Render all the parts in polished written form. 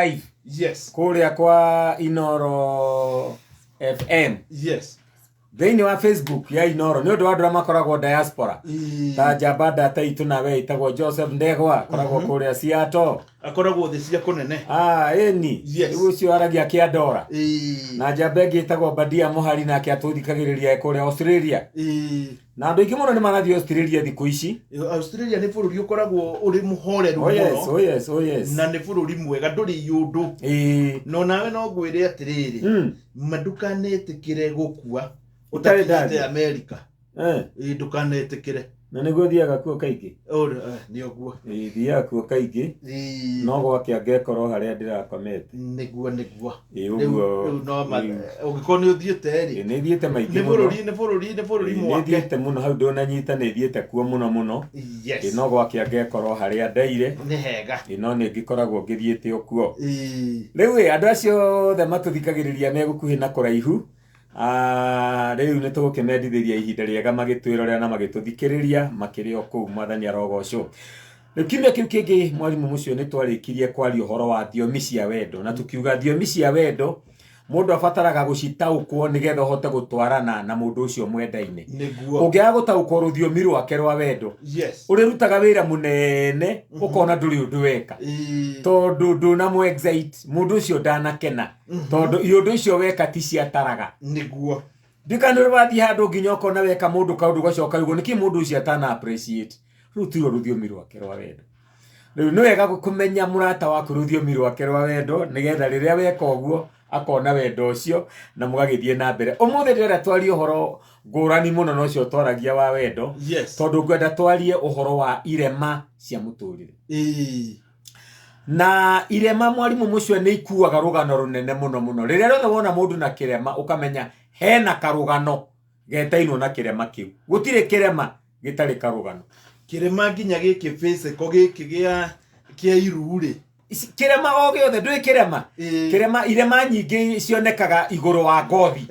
Live kũrĩa kwa Inoro FM thĩinĩ wa Facebook ya Inoro nĩ ũndũ wa andũ arĩa makoragwo diaspora ta njamba ndata itũ nawe ĩtagwo Joseph Ndegwa akoragwo kũrĩa Seattle. Akoragwo thĩ cia kũnene. Ah, ĩni. Rĩu ũcio aragia kĩandora. Na njamba ĩngĩ ĩtagwo Badia Mũhari nake atũthikagĩrĩria e kũrĩa Australia. Na andũ aingĩ mũno nĩ marathiĩ Australia thikũ ici. Australia nĩ bũrũri ũkoragwo ũrĩ mũhoreru Oh yes, mũno oh yes, oh yes. na nĩ bũrũri mwega, ndũrĩ iũndũ. No nawe no ngwĩre atĩrĩrĩ, ma ndũkanetĩkĩre gũkua Ũtarĩ ũtakinyĩte ndathiĩ. Amerika. Ĩĩ, ndũkanetĩkĩre. Na nĩguo thiaga kuo kaingĩ. Oh, nĩ ũguo. Ĩĩ, thiaga kuo kaingĩ. No gwakĩa ngekorwo harĩa ndĩrakomete. Nĩguo, nĩguo. Ĩĩ, Rĩu ũguo. rĩu no ma ũngĩkorwo nĩ ũthiĩte rĩ. Ĩĩ, nĩ thiĩte maingĩ Nĩ mũno. bũrũri, nĩ bũrũri, nĩ bũrũri Ĩĩ, nĩ mwake. thiĩte mũno hau ndũnanyita, nĩ thiĩte kuo mũno mũno. Ĩĩ, no gwakĩa ngekorwo harĩa ndeire. Nĩ hega. Ĩĩ, no nĩ ngĩkoragwo ngĩthiĩte o kuo. Rĩu ĩ, andũ acio othe matũthikagĩrĩria me gũkuhĩ na kũraihu, ah, rĩu nĩ tũgũkĩmendithĩria ihinda rĩega magĩtwĩrorera na magĩtũthikĩrĩria makĩrĩ o kũu. Mwathani arogocwo. Rĩu kiumia kĩu kĩngĩ, mwarimũ mũcio, nĩ twarĩkirie kwaria ũhoro wa thiomi cia wendo na tũkiuga thiomi cia wendo mũndũ abataraga gũcitaũkwo nĩgetha ũhote gũtwarana na mũndũ ũcio mwendaine. Ũngĩaga gũtaũkwo rũthiomi rwake rwa wendo, ũrĩrutaga wĩra mũnene ũkona ndũrĩ ũndũ weka, tondũ ndũnamũ excite mũndũ ũcio, ndanakena, tondũ iũndũ icio weka ti ciataraga. Ndikana nĩ wathiĩ handũ nginya ũkona weka mũndũ kaũndũ ũgacoka ũguo nĩkĩ mũndũ ũcio atana appreciate. Rĩu tirwo rũthiomi rwake rwa wendo. Rĩu nĩ wega kũmenya mũrata waku rũthiomi rwake rwa wendo, nĩgetha rĩrĩa weka ũguo akona wendo ũcio na mũgagĩthiĩ na mbere. Ũmũthĩ ndĩrenda twarie ũhoro ngũrani mũno na ũcio twaragia wa wendo, tondũ ngwenda twarie ũhoro wa irema cia mũtũrĩre. Na irema, mwarimũ mũcio, nĩ ikuaga rũgano rũnene mũno mũno. Rĩrĩa rĩothe wona mũndũ na kĩrema, ũkamenya hena karũgano getainwo na kĩrema kĩu. Gũtirĩ kĩrema gĩtarĩ karũgano. Kĩrema nginya gĩkĩ physical, gĩkĩ gĩa iru rĩ. Kĩrema o gĩothe, ndũĩ kĩrema. Kĩrema, irema nyingĩ cionekaga igũrũ wa ngothi.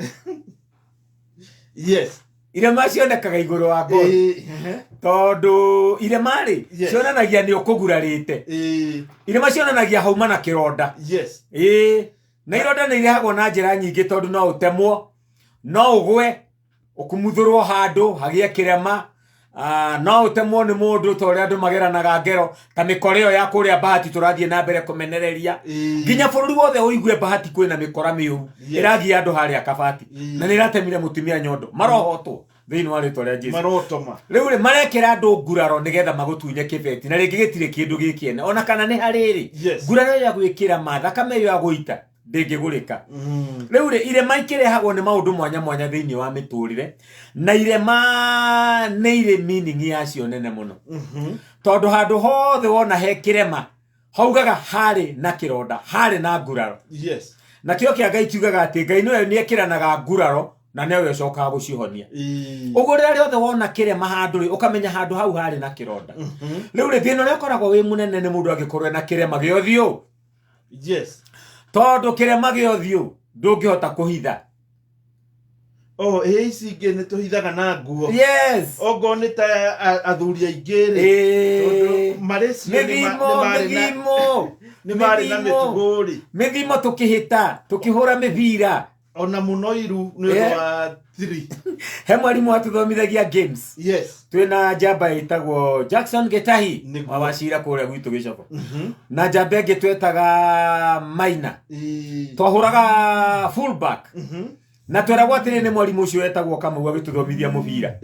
Irema cionekaga igũrũ wa ngothi, tondũ irema rĩ cionanagia nĩ ũkũgurarĩte. Irema cionanagia hauma na kĩronda. Ĩĩ, na ironda nĩ irehagwo na njĩra nyingĩ, tondũ no ũtemwo, no ũgwe ũkumuthũrwo handũ hagĩe kĩrema. Ah, no ũtemwo nĩ mũndũ ta ũrĩa andũ mageranaga ngero, ta mĩkora ĩyo ya kũrĩa Bahati tũrathiĩ na mbere kũmenereria nginya bũrũri wothe ũigue Bahati kwĩna mĩkora mĩũru ĩragia andũ harĩa Kabati na nĩ ĩratemire mũtumia nyondo. Marohotwo thĩinĩ wa rĩtwa rĩa Jesu. Marotoma. Rĩu rĩ, marekĩra andũ nguraro nĩgetha magũtunye kĩbeti, na rĩngĩ gĩtirĩ kĩndũ gĩkĩene ona kana nĩ harĩrĩ. Nguraro ĩyo ya gwĩkĩra ma thakame ĩyo ya gũita ndĩngĩgũrĩka. Rĩu rĩ, irema ikĩrehagwo nĩ maũndũ mwanya mwanya thĩinĩ wa mĩtũrĩre, na irema nĩ irĩ meaning yacio nene mũno, tondũ handũ hothe wona he kĩrema haugaga harĩ na kĩronda, harĩ na nguraro. Na kĩo kĩa Ngai kiugaga atĩ Ngai nĩwe nĩekĩranaga nguraro na nĩwe ũcokaga gũcihonia. Ũguo rĩrĩa rĩothe wona kĩrema handũ rĩ, ũkamenya handũ hau harĩ na kĩronda. Rĩu rĩ, thĩna ũrĩa ũkoragwo wĩ mũnene nĩ mũndũ angĩkorwo ena kĩrema gĩa ũthiũ, tondũ kĩrema gĩa ũthiũ ndũngĩhota kũhitha. Oh, ĩ ici ingĩ nĩ tũhithaga na nguo. Ongorwo nĩ ta athuri aingĩ rĩ, tondũ marĩ cio mĩthimo mĩthimo nĩ marĩ na mĩthimo. Mĩtugo rĩ. Mĩthimo tũkĩhĩta tũkĩhũra mĩbira. Ona mũno iru nĩ ũndũ wa three. He mwarimũ watũthomithagia games. Twĩna njamba ĩtagwo Jackson Gĩtahi wa Wacira kũrĩa gwitũ gĩcobo, na njamba ĩngĩ twetaga Maina. Twahũraga fullback na tweragwo atĩrĩ nĩ mwarimũ ũcio wetagwo Kamau agĩtũthomithia mũbira,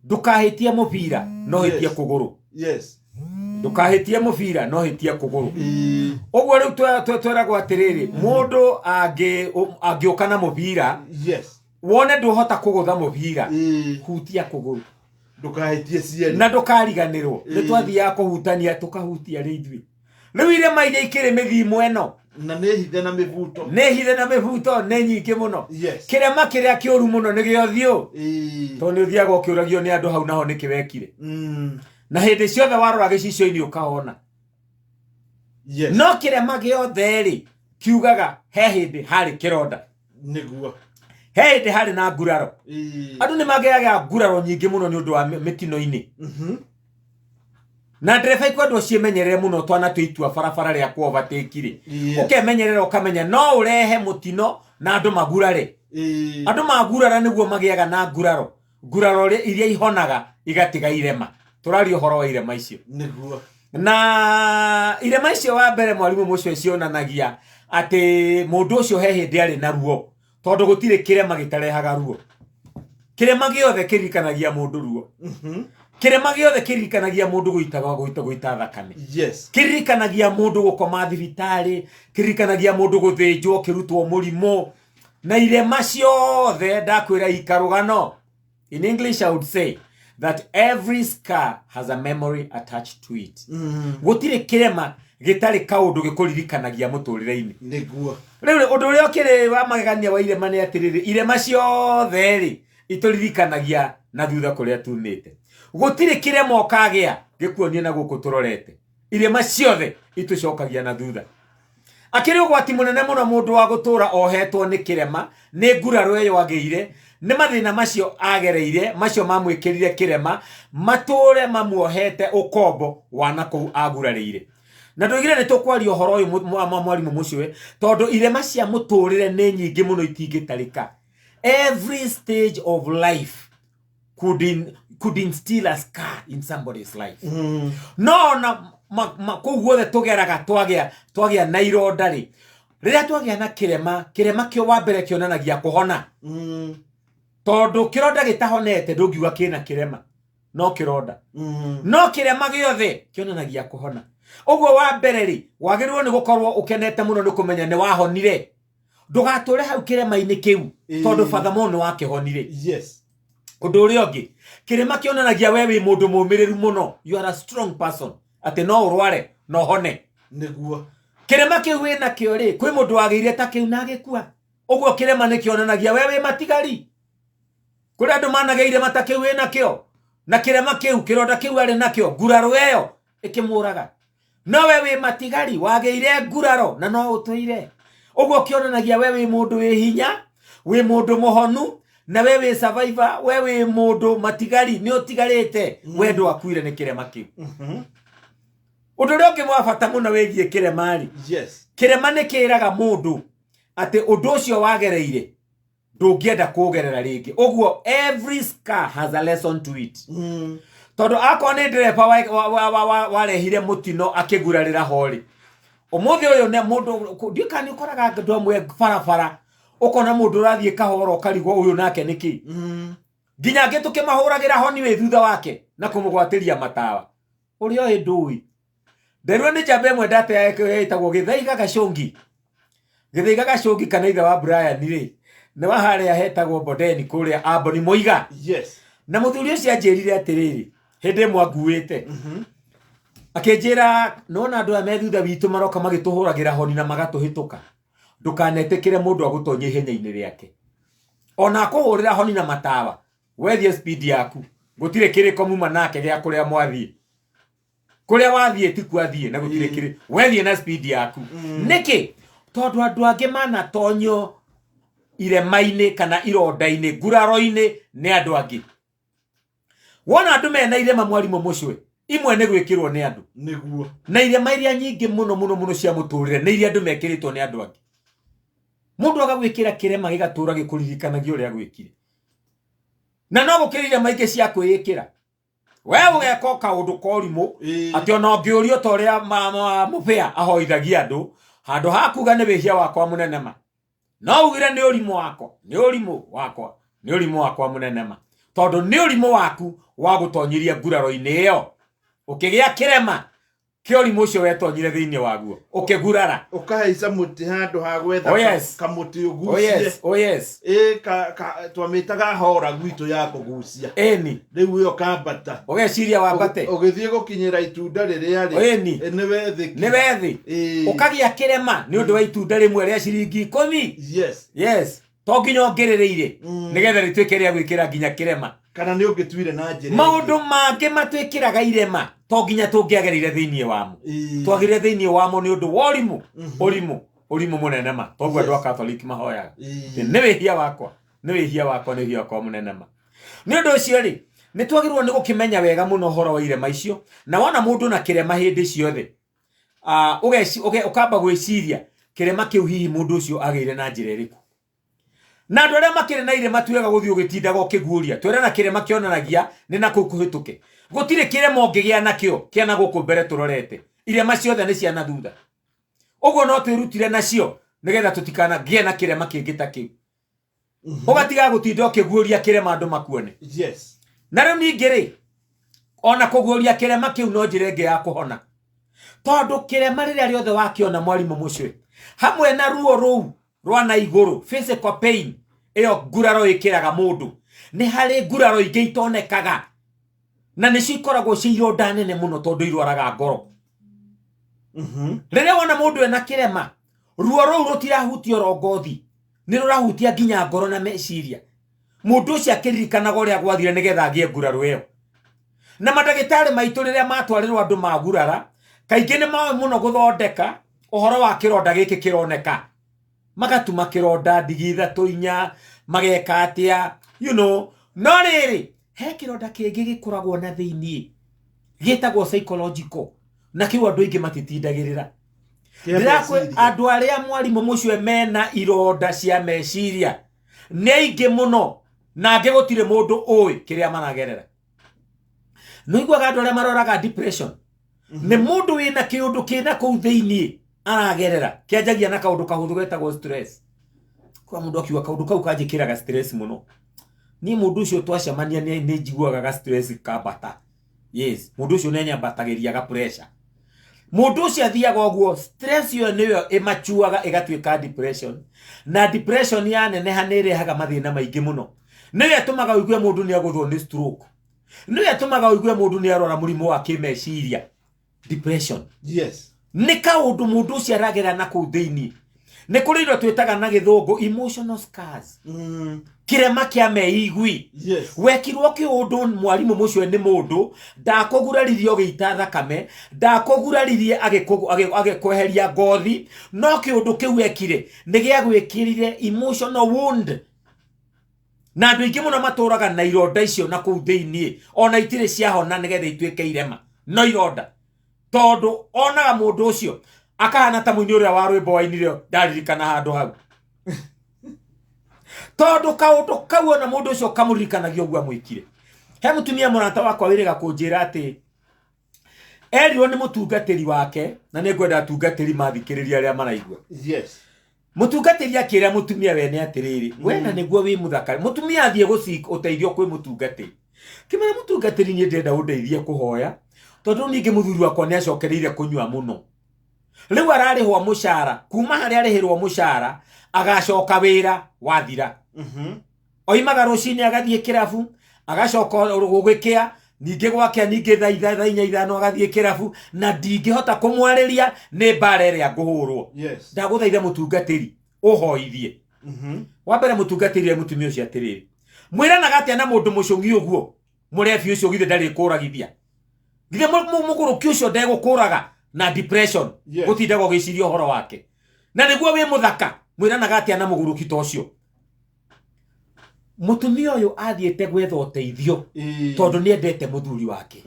ndũkahĩtie mũbira no hĩtie kũgũrũ. Ndũkahĩtie mũbira no hĩtie kũgũrũ. Ũguo rĩu tweragwo atĩrĩrĩ, mũndũ angĩũka na mũbira, wone ndũhota kũgũtha mũbira, hutia kũgũrũ. Ndũkahĩtie cierĩ. Na ndũkariganĩrwo nĩ twathiaga kũhutania, tũkahutia rĩ ithuĩ. Rĩu irema iria ikĩrĩ mĩthimo ĩno na nĩ hithe na mĩbuto. Nĩ hithe na mĩbuto, nĩ nyingĩ mũno. Kĩrema kĩrĩa kĩũru mũno nĩ gĩa ũthiũ, tondũ nĩ ũthiaga ũkĩũragio nĩ andũ hau naho nĩkĩ wekire, na hĩndĩ ciothe warora gĩcicio-inĩ ũkaona. No kĩrema gĩothe rĩ, kiugaga he hĩndĩ harĩ kĩronda. He hĩndĩ harĩ na nguraro. Andũ nĩ magĩaga nguraro nyingĩ mũno nĩ ũndũ wa mĩtino-inĩ. Na ndereba ikwendwo ciĩmenyerere mũno twana itua barabara rĩa kũ overtake rĩ. Ũkemenyerera ũkamenya no ũrehe mũtino na andũ magurare. Andũ magurara nĩguo magĩaga na nguraro. Nguraro iria ihonaga igatiga irema. Tũraria ũhoro wa irema icio. Nĩguo. Na irema icio wa mbere mwarimũ mũcio cionanagia atĩ mũndũ ũcio he hĩndĩ arĩ na ruo tondũ gũtirĩ kĩrema gĩtarehaga ruo. Kĩrema gĩothe kĩririkanagia mũndũ ruo. Kĩrema gĩothe kĩririkanagia mũndũ gũita gũita gũita thakame. Yes. Kĩririkanagia mũndũ gũkoma thibitarĩ, kĩririkanagia mũndũ gũthĩnjwo kĩrutwo mũrimũ. Na irema ciothe ndakwĩra ikarũgano. In English I would say that every scar has a memory attached to it. Gũtirĩ kĩrema gĩtarĩ kaũndũ gĩkũririkanagia mũtũrĩre-inĩ. Nĩguo. Rĩu ũndũ ũrĩa ũkĩrĩ wa magegania wa irema nĩ atĩrĩrĩ, irema ciothe rĩ itũririkanagia na thutha kũrĩa tumĩte. Gũtirĩ kĩrema ũkagĩa gĩkuonie na gũkũ tũrorete. Irema ciothe itũcokagia na thutha. Akĩrĩ ũgwati mũnene mũno mũndũ wa gũtũra ohetwo nĩ kĩrema, nĩ nguraro ĩyo agĩire, nĩ mathĩna macio agereire, macio mamwĩkĩrire kĩrema, matũre mamuohete ũkombo wa na kũu agurarĩire. Na ndoigire nĩ tũkwaria ũhoro ũyũ mwarimũ mũcũe, tondũ irema cia mũtũrĩre nĩ nyingĩ mũno itingĩtarĩka. Every stage of life could instill a scar in somebody's life. No ona kũu guothe tũgeraga twagĩa na ironda rĩ, rĩrĩa twagĩa na kĩrema, kĩrema kĩo wa mbere kĩonanagia kũhona. Tondũ kĩronda gĩtahonete ndũngiuga kĩna kĩrema, no kĩronda. No kĩrema gĩothe kĩonanagia kũhona. Ũguo wa mbere rĩ, wagĩrĩirwo nĩ gũkorwo ũkenete mũno nĩ kũmenya nĩ wahonire. Ndũgatũre hau kĩrema-inĩ kĩu, tondũ furthermore nĩ wakĩhonire. Yes. Ũndũ ũrĩa ũngĩ, kĩrema kĩonanagia we wĩ mũndũ mũmĩrĩru mũno. You are a strong person. Atĩ no ũrware, no ũhone. Nĩguo. Kĩrema kĩu wĩ nakĩo rĩ, kwĩ mũndũ wagĩire ta kĩu na agĩkua. Ũguo kĩrema nĩ kĩonanagia we wĩ matigari. Kũrĩ andũ managĩire mata kĩu wĩ nakĩo. Na kĩrema kĩu, kĩronda kĩu arĩ nakĩo, nguraro ĩyo ĩkĩmũraga. No we wĩ matigari, wagĩire nguraro na no ũtũire. Ũguo kĩonanagia we wĩ mũndũ wĩ hinya, wĩ mũndũ mũhonu, na we wĩ survivor, we wĩ mũndũ matigari, nĩ ũtigarĩte, we ndwakuire nĩ kĩrema kĩu. Ũndũ ũrĩa ũngĩ wa bata mũno wĩgiĩ kĩrema rĩ, Yes. kĩrema nĩ kĩraga mũndũ atĩ ũndũ ũcio wagereire ndũngĩenda kũgerera rĩngĩ. Ũguo every scar has a lesson to it. Tondũ akorwo nĩ ndereba warehire mũtino akĩgurarĩra ho rĩ, ũmũthĩ ũyũ nĩ mũndũ, ndiũĩ kana nĩ ũkoraga andũ amwe barabara, ũkona mũndũ ũrathiĩ kahora ũkarigwo ũyũ nake nĩkĩ. Nginya angĩ tũkĩmahũragĩra honi wĩ thutha wake na kũmũgwatĩria matawa. Ũrĩa ũĩ ndũĩ. Nderirwo nĩ njamba ĩmwe ndateaga ĩtagwo Gĩthaiga Gacũngi. Gĩthaiga Gacũngi kana ithe wa Brian rĩ, nĩ wa harĩa hetagwo Bondeni kũrĩa Amboni Mũiga. Yes. Na mũthuri ũcio anjĩrire atĩrĩrĩ, hĩndĩ ĩmwe anguĩte. Akĩnjĩra, nĩwona andũ aya me thutha witũ maroka magĩtũhũragĩra honi na magatũhĩtũka. Ndũkanetĩkĩre mũndũ agũtonye ihenya-inĩ rĩake. Ona akũhũrĩra honi na matawa, wethiĩ speed yaku. Gũtirĩ kĩrĩko muma nake gĩa kũrĩa mwathiĩ. Kũrĩa wathiĩ ti kuathiĩ na gũtirĩ kĩrĩ. Wethiĩ na speed yaku. Nĩkĩ? Tondũ andũ angĩ manatonyo irema-inĩ kana ironda-inĩ, nguraro-inĩ nĩ andũ angĩ. Wona andũ mena irema mwarimũ mũcwe, imwe nĩ gwĩkĩrwo nĩ andũ. Nĩguo. Na irema iria nyingĩ mũno mũno mũno cia mũtũrĩre nĩ iria andũ mekĩrĩtwo nĩ andũ angĩ. Mũndũ agagwĩkĩra kĩrema gĩgatũra gĩkũririkanagia ũrĩa agwĩkire. Na no gũkĩrĩ irema ingĩ cia kwĩĩkĩra. We ũgeka o kaũndũ ka ũrimũ, atĩ ona ũngĩũrio ta ũrĩa mũbĩa ahoithagia andũ, handũ ha kuga nĩ wĩhia wakwa mũnene ma. No ugire nĩ ũrimũ wakwa, nĩ ũrimũ wakwa, nĩ ũrimũ wakwa mũnene ma. Tondũ nĩ ũrimũ waku wa gũtonyiria nguraro-inĩ ĩyo. Ũkĩgĩa kĩrema kĩa ũrimũ ũcio wetonyire thĩinĩ waguo, ũkĩgurara. Ũkahaica mũtĩ handũ ha gwetha Oh, yes. kamũtĩ Oh, ũgucie. yes. Oh, yes. Twamĩtaga hora gwitũ ya kũgucia. Ĩni. Rĩu ĩyo kambata. Ũgeciria wambate. Ũgĩthiĩ gũkinyĩra itunda rĩrĩa rĩ. Ĩni. Nĩ wethĩ. Nĩ wethĩ. Ũkagĩa kĩrema nĩ ũndũ wa itunda rĩmwe rĩa ciringi ikũmi. Yes. Yes. To nginya ongerereire. Nĩgetha rĩtuĩke rĩa gwĩkĩra nginya kĩrema. Kana nĩ ũngĩtuire na njĩra ĩngĩ. Maũndũ mangĩ matwĩkĩraga irema to nginya tũngĩagereire thĩinĩ wamo. Twagĩrĩire thĩinĩ wamo nĩ ũndũ wa ũrimũ. Ũrimũ. Ũrimũ mũnene ma. Toguo andũ a Catholic mahoyaga. Nĩ wĩhia wakwa. Nĩ wĩhia wakwa, nĩ wĩhia wakwa mũnene ma. Nĩ ũndũ ũcio rĩ, Nĩ twagĩrĩirwo nĩ gũkĩmenya wega mũno ũhoro wa irema icio, na wona mũndũ na kĩrema hĩndĩ ciothe, ũkamba gwĩciria kĩrema kĩu hihi mũndũ ũcio agĩire na njĩra ĩrĩkũ. Na andũ arĩa makĩrĩ na irema ti wega gũthiĩ ũgĩtindaga ũkĩguũria. Twĩrana kĩrema kĩonanagia nĩ na kũu kũhĩtũke. Gũtirĩ kĩrema ũngĩgĩa nakĩo kĩa na gũkũ mbere tũrorete. Irema ciothe nĩ cia na thutha. Ũguo no twĩrutire nacio nĩgetha tũtikanagĩe na kĩrema kĩngĩ ta kĩu. Ũgatiga gũtinda ũkĩguũria kĩrema andũ makuone. Na rĩu ningĩ rĩ, ona kũguũria kĩrema kĩu no njĩra ĩngĩ ya kũhona. Tondũ kĩrema rĩrĩa rĩothe wakĩona mwarimũ mũcwe, hamwe na ruo rũu rwa na igũrũ, physical pain, ĩyo nguraro ĩkĩraga mũndũ, nĩ harĩ nguraro ingĩ itonekaga. Na nĩcio ikoragwo ci ironda nene mũno tondũ irwaraga ngoro. Rĩrĩa wona mũndũ ena kĩrema, ruo rũu rũtirahutia oro ngothi, nĩ rũrahutia nginya ngoro na meciria. Mũndũ ũcio akĩririkanaga ũrĩa gwathire nĩgetha agĩe nguraro ĩyo. Na mandagĩtarĩ maitũ rĩrĩa matwarĩrwo andũ magurara, kaingĩ nĩ moĩ mũno gũthondeka ũhoro wa kĩronda gĩkĩ kĩroneka. Magatuma kĩronda ndigi ithatũ inya, mageka atĩa, you know. No rĩrĩ, he kĩronda kĩngĩ gĩkoragwo na thĩiniĩ, gĩtagwo psychological, na kĩu andũ aingĩ matitindagĩrĩra. Ndĩrakwĩ andũ arĩa mwarimũ mũcwe mena ironda cia meciria nĩ aingĩ mũno, na angĩ gũtirĩ mũndũ ũĩ kĩrĩa maragerera. Nĩ ũiguaga andũ arĩa maroraga depression, nĩ mũndũ wĩna kĩũndũ kĩna kũu thĩiniĩ aragerera, kĩanjagia na kaũndũ kahũthũ getagwo stress. Kwa mũndũ akiuga kaũndũ kau kanjĩkĩraga stress mũno. Niĩ mũndũ ũcio twacemania nĩ njiguaga ga stress kambata. Yes, mũndũ ũcio nĩ anyambatagĩria ga pressure. Mũndũ ũcio athiaga ũguo, stress ĩyo nĩyo ĩmachuaga ĩgatuĩka depression. Na depression yaneneha nĩ ĩrehaga mathĩna maingĩ mũno. Nĩyo ĩtũmaga ũigue mũndũ nĩ agũthwo nĩ stroke. Nĩyo ĩtũmaga ũigue mũndũ nĩ arwara mũrimũ wa kĩmeciria. Depression. Nĩ kaũndũ mũndũ ũcio aragera na kũu thĩiniĩ. Nĩ kũrĩ indo twĩtaga na gĩthũngũ emotional scars. Kĩrema kĩa meigui. Wekirwo kĩũndũ mwarimũ mũcio nĩ mũndũ, ndakũguraririe ũgĩita thakame, ndakũguraririe agĩkweheria ngothi, no kĩũndũ kĩu ekire nĩ gĩagwĩkĩrire emotional wound. Na andũ aingĩ mũno matũraga na ironda icio na kũu thĩiniĩ, ona itirĩ ciahona nĩgetha ituĩke irema, no ironda. Tondũ onaga mũndũ ũcio akahana ta mũini ũrĩa wa rwĩmbo wainire ndaririkana handũ hau. Tondũ kaũndũ kau ona mũndũ ũcio kamũririkanagia ũguo amwĩkire. He mũtumia mũrata wakwa wĩrĩga kũnjĩra atĩ erirwo nĩ mũtungatĩri wake, na nĩ ngwenda atungatĩri mathikĩrĩria arĩa maraigua. Mũtungatĩri akĩra mũtumia wene atĩrĩrĩ, we na nĩguo wĩ mũthaka. Mũtumia athiĩ gũcik ũteithio kwĩ mũtungatĩri. Kĩmera mũtungatĩri niĩ ndĩrenda ũndeithie kũhoya, tondũ ningĩ mũthuri wakwa nĩ acokereire kũnyua mũno. Rĩu ararĩhwo mũcara, kuma harĩa arĩhĩrwo mũcara, agacoka wĩra wathira. Oimaga rũcinĩ agathiĩ kĩrabu, agacoka gũgĩkĩa, ningĩ gwakĩa ningĩ thaa thaa inya ithano agathiĩ kĩrabu, na ndingĩhota kũmwarĩria nĩ mbara ĩrĩa ngũhũrwo. Ndagũthaitha mũtungatĩri, ũhoithie. Wa mbere mũtungatĩri e mũtumia ũcio atĩrĩrĩ, mwĩranaga atĩa na mũndũ mũcũng'i ũguo? Mũrebi ũcio githĩ ndarĩ kũragithia? Githĩ mũgũrũki ũcio ndegũkũraga na depression? Gũtindaga ũgĩciria ũhoro wake. Na nĩguo wĩ mũthaka, mwĩranaga atĩa na mũgũrũki ta ũcio? Mũtumia ũyũ athiĩte gwetha ũteithio tondũ nĩ endete mũthuri wake.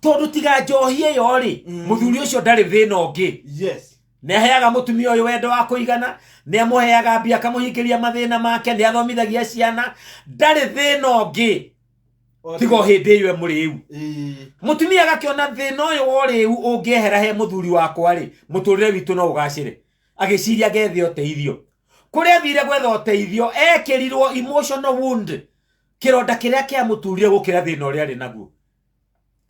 Tondũ tiga njohi ĩyo rĩ, mũthuri ũcio ndarĩ thĩna ũngĩ. Nĩ aheaga mũtumia ũyũ wendo wa kũigana, nĩ amũheaga mbia akamũhingĩria mathĩna make, nĩ athomithagia ciana, ndarĩ thĩna ũngĩ tiga o hĩndĩ ĩyo emũrĩu. Mũtumia agakĩona thĩna ũyũ wa ũrĩu ũngĩehera he mũthuri wakwa rĩ, mũtũrĩre witũ no ũgacĩre. Agĩciria ngethe ũteithio. Kũrĩa athire gwetha ũteithio, ekĩrirwo emotional wound, kĩronda kĩrĩa kĩamũturire gũkĩra thĩna ũrĩa arĩ naguo.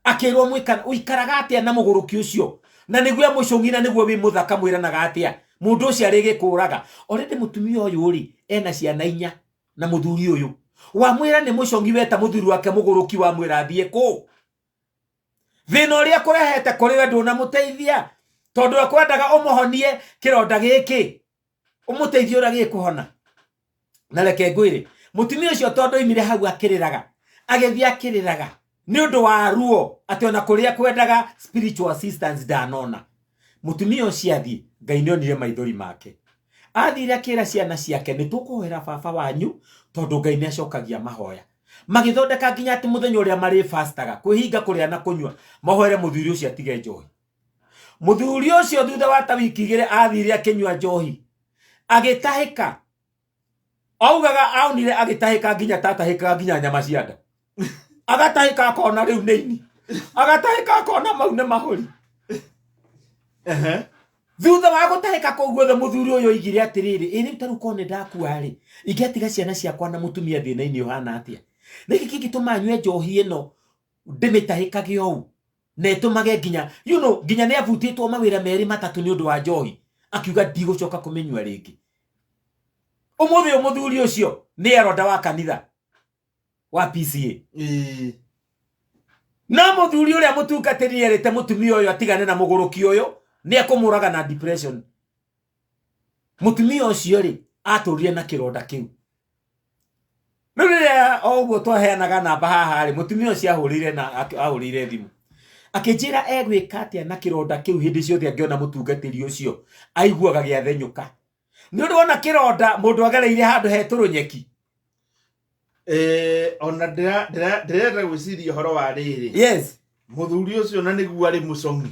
Akĩrwo ũikaraga atĩa na mũgũrũki ũcio? Na nĩguo emũcũng'i na nĩguo wĩ mũthaka mwĩranaga atĩa? Mũndũ ũcio arĩ gĩkũraga. Already mũtumia ũyũ rĩ, ena ciana inya na mũthuri ũyũ. Wamwĩra nĩ mũcũng'i weta mũthuri wake mũgũrũki wamwĩra athiĩ kũ? Thĩna ũrĩa kũrehete kũrĩ we ndũnamũteithia, tondũ ekwendaga ũmũhonie kĩronda gĩkĩ, ũmũteithie ũrĩa gĩkũhona. Na reke ngwĩre, mũtumia ũcio tondũ oimire hau akĩrĩraga, agĩthiĩ akĩrĩraga nĩ ũndũ wa ruo atĩ ona kũrĩa kwendaga spiritual assistance ndanona. Mũtumia ũcio athiĩ, Ngai nĩ onire maithori make. Athire akĩra ciana ciake, nĩ tũkũhoera baba wanyu tondũ Ngai nĩ acokagia mahoya. Magĩthondeka nginya atĩ mũthenya ũrĩa marĩ fastaga kwĩhinga kũrĩa na kũnyua, mahoere mũthuri ũcio atige njohi. Mũthuri ũcio thutha wa ta wiki 2 athire akĩnyua njohi, agĩtahĩka. Augaga aonire agĩtahĩka nginya tatahĩkaga nginya nyama cia nda. Agatahĩka akona rĩu nĩ ini, agatahĩka akona mau nĩ mahũri. Thutha wa gũtahĩka kũu guothe mũthuri ũyũ oigire atĩrĩrĩ, ĩ rĩu ta rĩu korwo nĩ ndakua rĩ, ingĩatiga ciana ciakwa na mũtumia thĩna-inĩ ũhana atĩa? Nĩkĩ kĩngĩtũma nyue njohi ĩno ndĩmĩtahĩkage ũũ na ĩtũmage nginya nginya nĩ abutĩtwo mawĩra merĩ matatũ nĩ ũndũ wa njohi, akiuga ndigũcoka kũmĩnyua rĩngĩ. Ũmũthĩ ũyũ mũthuri ũcio nĩ eronda wa kanitha wa PCA. No mũthuri ũrĩa mũtungatĩri nĩerĩte mũtumia ũyũ atigane na mũgũrũki ũyũ, nĩ ekũmũraga na depression. Mũtumia ũcio rĩ, atũrire na kĩronda kĩu. Rĩu rĩrĩa o ũguo twaheanaga namba haha rĩ, mũtumia ũcio ahũrĩire na ahũrĩire thimũ. Akĩnjĩra egwĩka atĩa na kĩronda kĩu hĩndĩ ciothe angĩona mũtungatĩri ũcio aiguaga gĩathenyũka. Nĩ ũndũ wona kĩronda mũndũ agereire handũ he tũrũnyeki. Ona ndĩrenda gwĩciria ũhoro wa rĩrĩ. Yes. Mũthuri ũcio na nĩguo arĩ mũcong'i.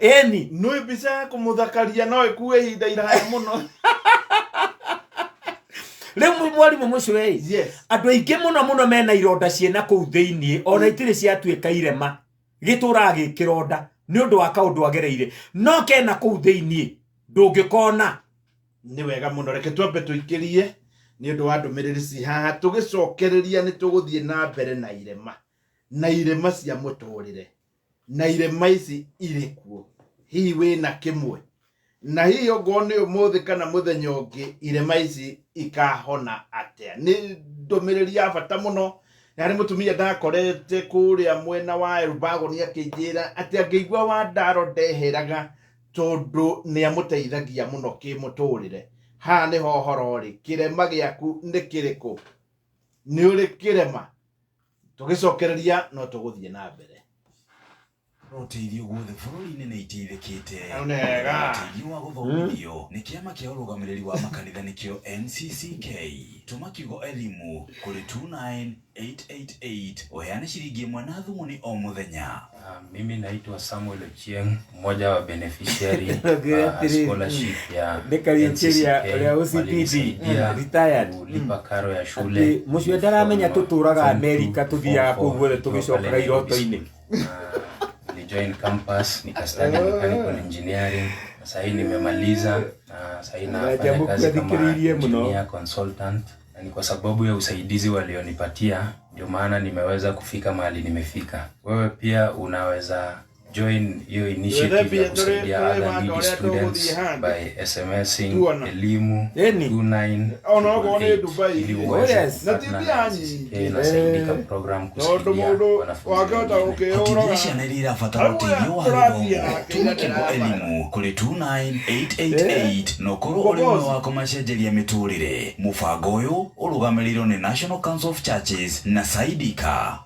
Ĩni. Nĩ mbica ya kũmũthakaria no ĩkue ihinda iraya mũno. Rĩu mwarimũ mũcwe ĩ. Yes. Andũ aingĩ mũno mũno mena ironda ciĩna kũu thĩiniĩ, ona itirĩ ciatuĩka irema. Gĩtũraga gĩ kĩronda nĩ ũndũ wa kaũndũ agereire. No kena kũu thĩiniĩ ndũngĩkona. Nĩ wega mũno, reke twambe tũikĩrie nĩ ũndũ wa ndũmĩrĩri ci haha, tũgĩcokereria nĩ tũgũthiĩ na mbere na irema, na irema cia mũtũrĩre, na irema ici irĩ kuo, hihi wĩna kĩmwe, na hihi ongorwo nĩ ũmũthĩ kana mũthenya ũngĩ irema ici ikahona atĩa. Nĩ ndũmĩrĩri ya bata mũno. Na harĩ mũtumia ndakorete kũrĩa mwena wa Elbago nĩ akĩnjĩra atĩ angĩigua Wandaro ndeheraga tondũ nĩ amũteithagia mũno kĩmũtũrĩre. Haha nĩho ũhoro ũrĩ, kĩrema gĩaku nĩ kĩrĩkũ? Nĩ ũrĩ kĩrema? Tũgĩcokereria no tũgũthiĩ na mbere. Ũteithio guothe bũrũri-inĩ nĩ iteithĩkĩte. Wega. Ũteithio wa gũthomithio nĩ kĩama kĩa ũrũgamĩrĩri wa makanitha nĩkĩo NCCK. Tũma kiugo elimu kũrĩ 29888 ũheane ciringi ĩmwe na thumuni o mũthenya. Mimi naitwa Samuel Ochieng, mmoja wa beneficiary wa scholarship ya Nĩ Kariuki NCCK. ũrĩa OCPD, Walinisaidia retired. kulipa karo ya shule. Atĩ mũcio ndaramenya tũtũraga Form two Amerika, to form tũthiaga four, kũu guothe nikiwa tũgĩcokaga pale Nairobi iroto-inĩ. School. Nilijoin campus nikastudy mechanical engineering na sahii nimemaliza na sahii nafanya Rajamu kazi kama kuathikĩrĩirie mũno. engineer consultant, na ni kwa sababu ya usaidizi walionipatia ndio maana nimeweza kufika mahali nimefika. Wewe pia unaweza join hiyo initiative ya kusaidia other needy students by SMSing Tuona. elimu Eni. Ona okorwo nĩ 29888 Dubai. ili Oh, uweze yes. Na kupatana ti na mbia NCCK nyingĩ. na Saidika program Tondũ kusaidia mũndũ wanafunzi wangĩhota wengine. gũkĩũraga Hotithia ciana iria irabatara Hau ũteithio wa tũrathiĩ gĩthomo. nake Tũma ira kiugo ndĩrabara. elimu kũrĩ 29888 na ũkorwo ũrĩ ũmwe wa kũmacenjeria mĩtũrĩre. Mũbango ũyũ ũrũgamĩrĩirwo nĩ National Council of Churches na Saidika.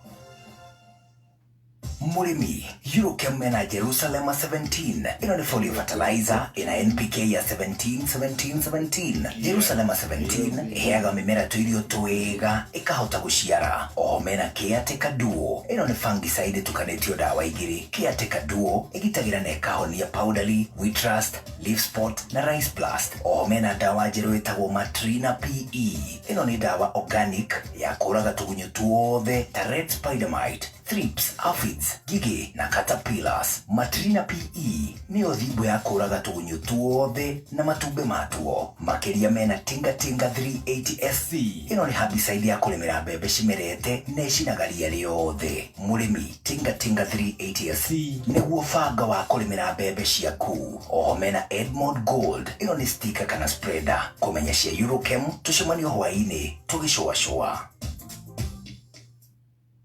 Mũrĩmi, Eurochem mena Jerusalem 17. Ĩno nĩ foliar fertilizer ĩna NPK ya 17 17 17. Jerusalem 17 ĩheaga mĩmera tũirio twega ĩkahota gũciara. Oho mena Caretaker Duo. Ĩno nĩ fungicide ĩtukanĩtio ndawa igĩrĩ. Caretaker Duo ĩgitagĩra na ĩkahonia powdery, wheat rust, leaf spot na rice blast. Oho mena ndawa njerũ ĩtagwo Matrina PE. Ĩno nĩ ndawa organic ya kũraga tũgunyũ tuothe ta red spider mite, thrips, aphids, ngigĩ na caterpillars. Matrina PE nĩyo thimbo ya kũraga tũgunyũ tuothe na matumbĩ matuo. Makĩria mena Tinga Tinga 380 SC. Ĩno nĩ herbicide ya kũrĩmĩra mbembe cimerete na ĩcinaga ria rĩothe. Mũrĩmi, Tinga Tinga 380 SC nĩguo banga wa kũrĩmĩra mbembe ciaku. Oho mena Edmond Gold. Ĩno nĩ sticker kana spreader. Kũmenya cia Eurochem tũcemanio hwaĩ-inĩ tũgĩcũacũa.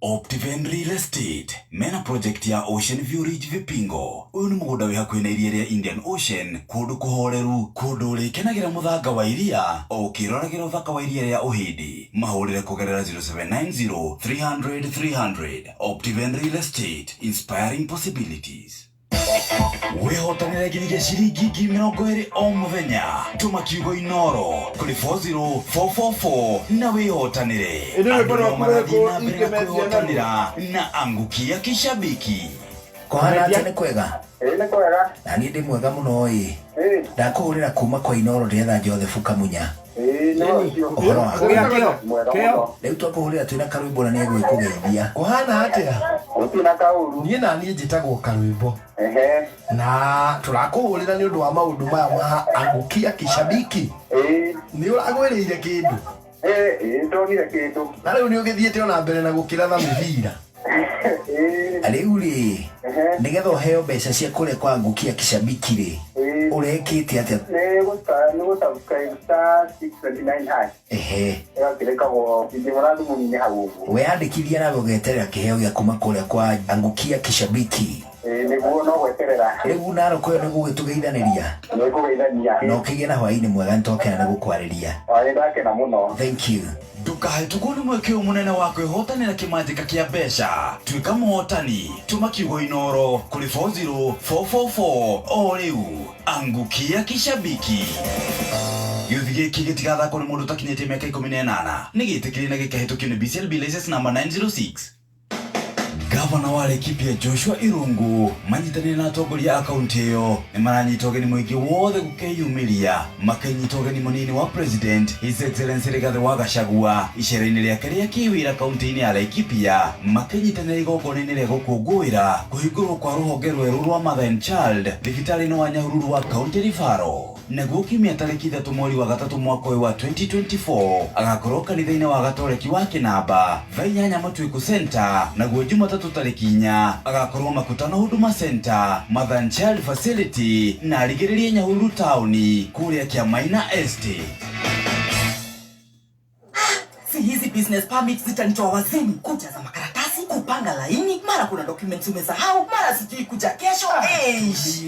Optiven Real Estate mena project ya Ocean View Ridge Vipingo. Ũyũ nĩ mũgũnda wĩ hakuhĩ na iria rĩa Indian Ocean, kũndũ kũhoreru, kũndũ ũrĩkenagĩra mũthanga wa iria o ũkĩroragĩra ũthaka wa iria rĩa Ũhĩndĩ. Mahũrĩre kũgerera 0790 300 300. Optiven Real Estate, inspiring possibilities. Wĩhotanĩre nginyagia ciringi 20,000 o mũthenya. Tũma kiugo Inoro kũrĩ 40444 na wĩhotanĩre. Ĩno rwĩmbo Andũ no rwaku marathiĩ rwĩkũ na mbere na ingĩmetia narua. kwĩhotanĩra na angukia kishabiki. Kũhana atĩa nĩ kwega? Ĩĩ nĩ kwega. Na niĩ ndĩ mwega mũno ĩ. Ĩĩ. Ndakũhũrĩra kuma kwa Inoro ndĩretha Joseph Kamunya. Ĩĩ nĩ ũcio. Ũhoro waku? Kũgĩa kĩo. Mwega Kĩo. mũno. Rĩu twakũhũrĩra twĩna karwĩmbo na nĩegwĩkũgeithia. Kũhana atĩa? Gũtirĩ na kaũru. Niĩ naniĩ njĩtagwo Karwĩmbo. Ehe. Na tũrakũhũrĩra nĩ ũndũ wa maũndũ maya ma angukia kishabiki. Ĩĩ. Nĩ ũragwĩrĩire kĩndũ. Ĩĩ ĩĩ ndonire kĩndũ. Na rĩu nĩ ũgĩthiĩte ona mbere na gũkĩratha mĩbira. Ĩĩ. Rĩu rĩ, Ehe. nĩgetha ũheo mbeca cia kũrĩa kwa angukia kishabiki rĩ, Ĩĩ. ũrekĩte atĩa? Nĩ gũta nĩ gũ subscribe star 629 hash. Ehe. Ĩgakĩrekagwo ingĩmũra thimũ-inĩ hau ũguo. Weyandĩkithia nawe ũgeterera kĩheo gĩa kuma kũrĩa kwa angukia kishabiki. Ĩĩ nĩguo no gweterera. Rĩu naroko ĩyo nĩ gũgĩtũgeithanĩria. Nĩ kũgeithania. Na ũkĩgĩe na hwaĩ-inĩ mwega nĩtwakena nĩ gũkwarĩria. Nĩ ndakena mũno. Thank you. Ndũkahĩtũkwo nĩ mweke ũyũ mũnene wa kwĩhotanĩra kĩmanjĩka kĩa mbeca. Tuĩka mũhotani. Tũma kiugo Inoro kũrĩ 40444 o rĩu. Angukia kishabiki. Gĩũthi gĩkĩ gĩtigathakwo nĩ mũndũ ũtakinyĩtie mĩaka 18. Nĩ gĩtĩkĩrie na gĩkahĩtũkio nĩ BCLB license number 906. Gavana wa Laikipia Joshua Irungu manyitanĩire na atongoria a kaunti ĩyo nĩ maranyita ũgeni mũingĩ wothe gũkeyumĩria makĩnyita ũgeni mũnini wa president His Excellency Rigathi wa Gachagua icera-inĩ rĩake rĩa kĩwĩra kaunti-inĩ ya Laikipia makĩnyitanĩra igongona-inĩ rĩa gũkũngũĩra kũhingũrwo kwa rũhonge rwerũ rwa Mother and Child thibitarĩ-inĩ wa Nyahururu wa County Referral. Naguo kiumia tarĩki 3 mweri wa 3 mwaka ũyũ wa 2024 agakorwo kanitha-inĩ wa Gatoreki wa Kĩnamba thaa 8 Matuĩku Center. Naguo Jumatatũ tarĩki 4 agakorwo Makutano Huduma Center, Mother and Child Facility na arigĩrĩrie Nyahururu taũni kũrĩa Kĩamaina Estate. Si hizi business permits zitanitoa wazimu, kujaza makaratasi, kupanga laini, mara kuna documents umesahau, mara sijui kuja kesho. Eish.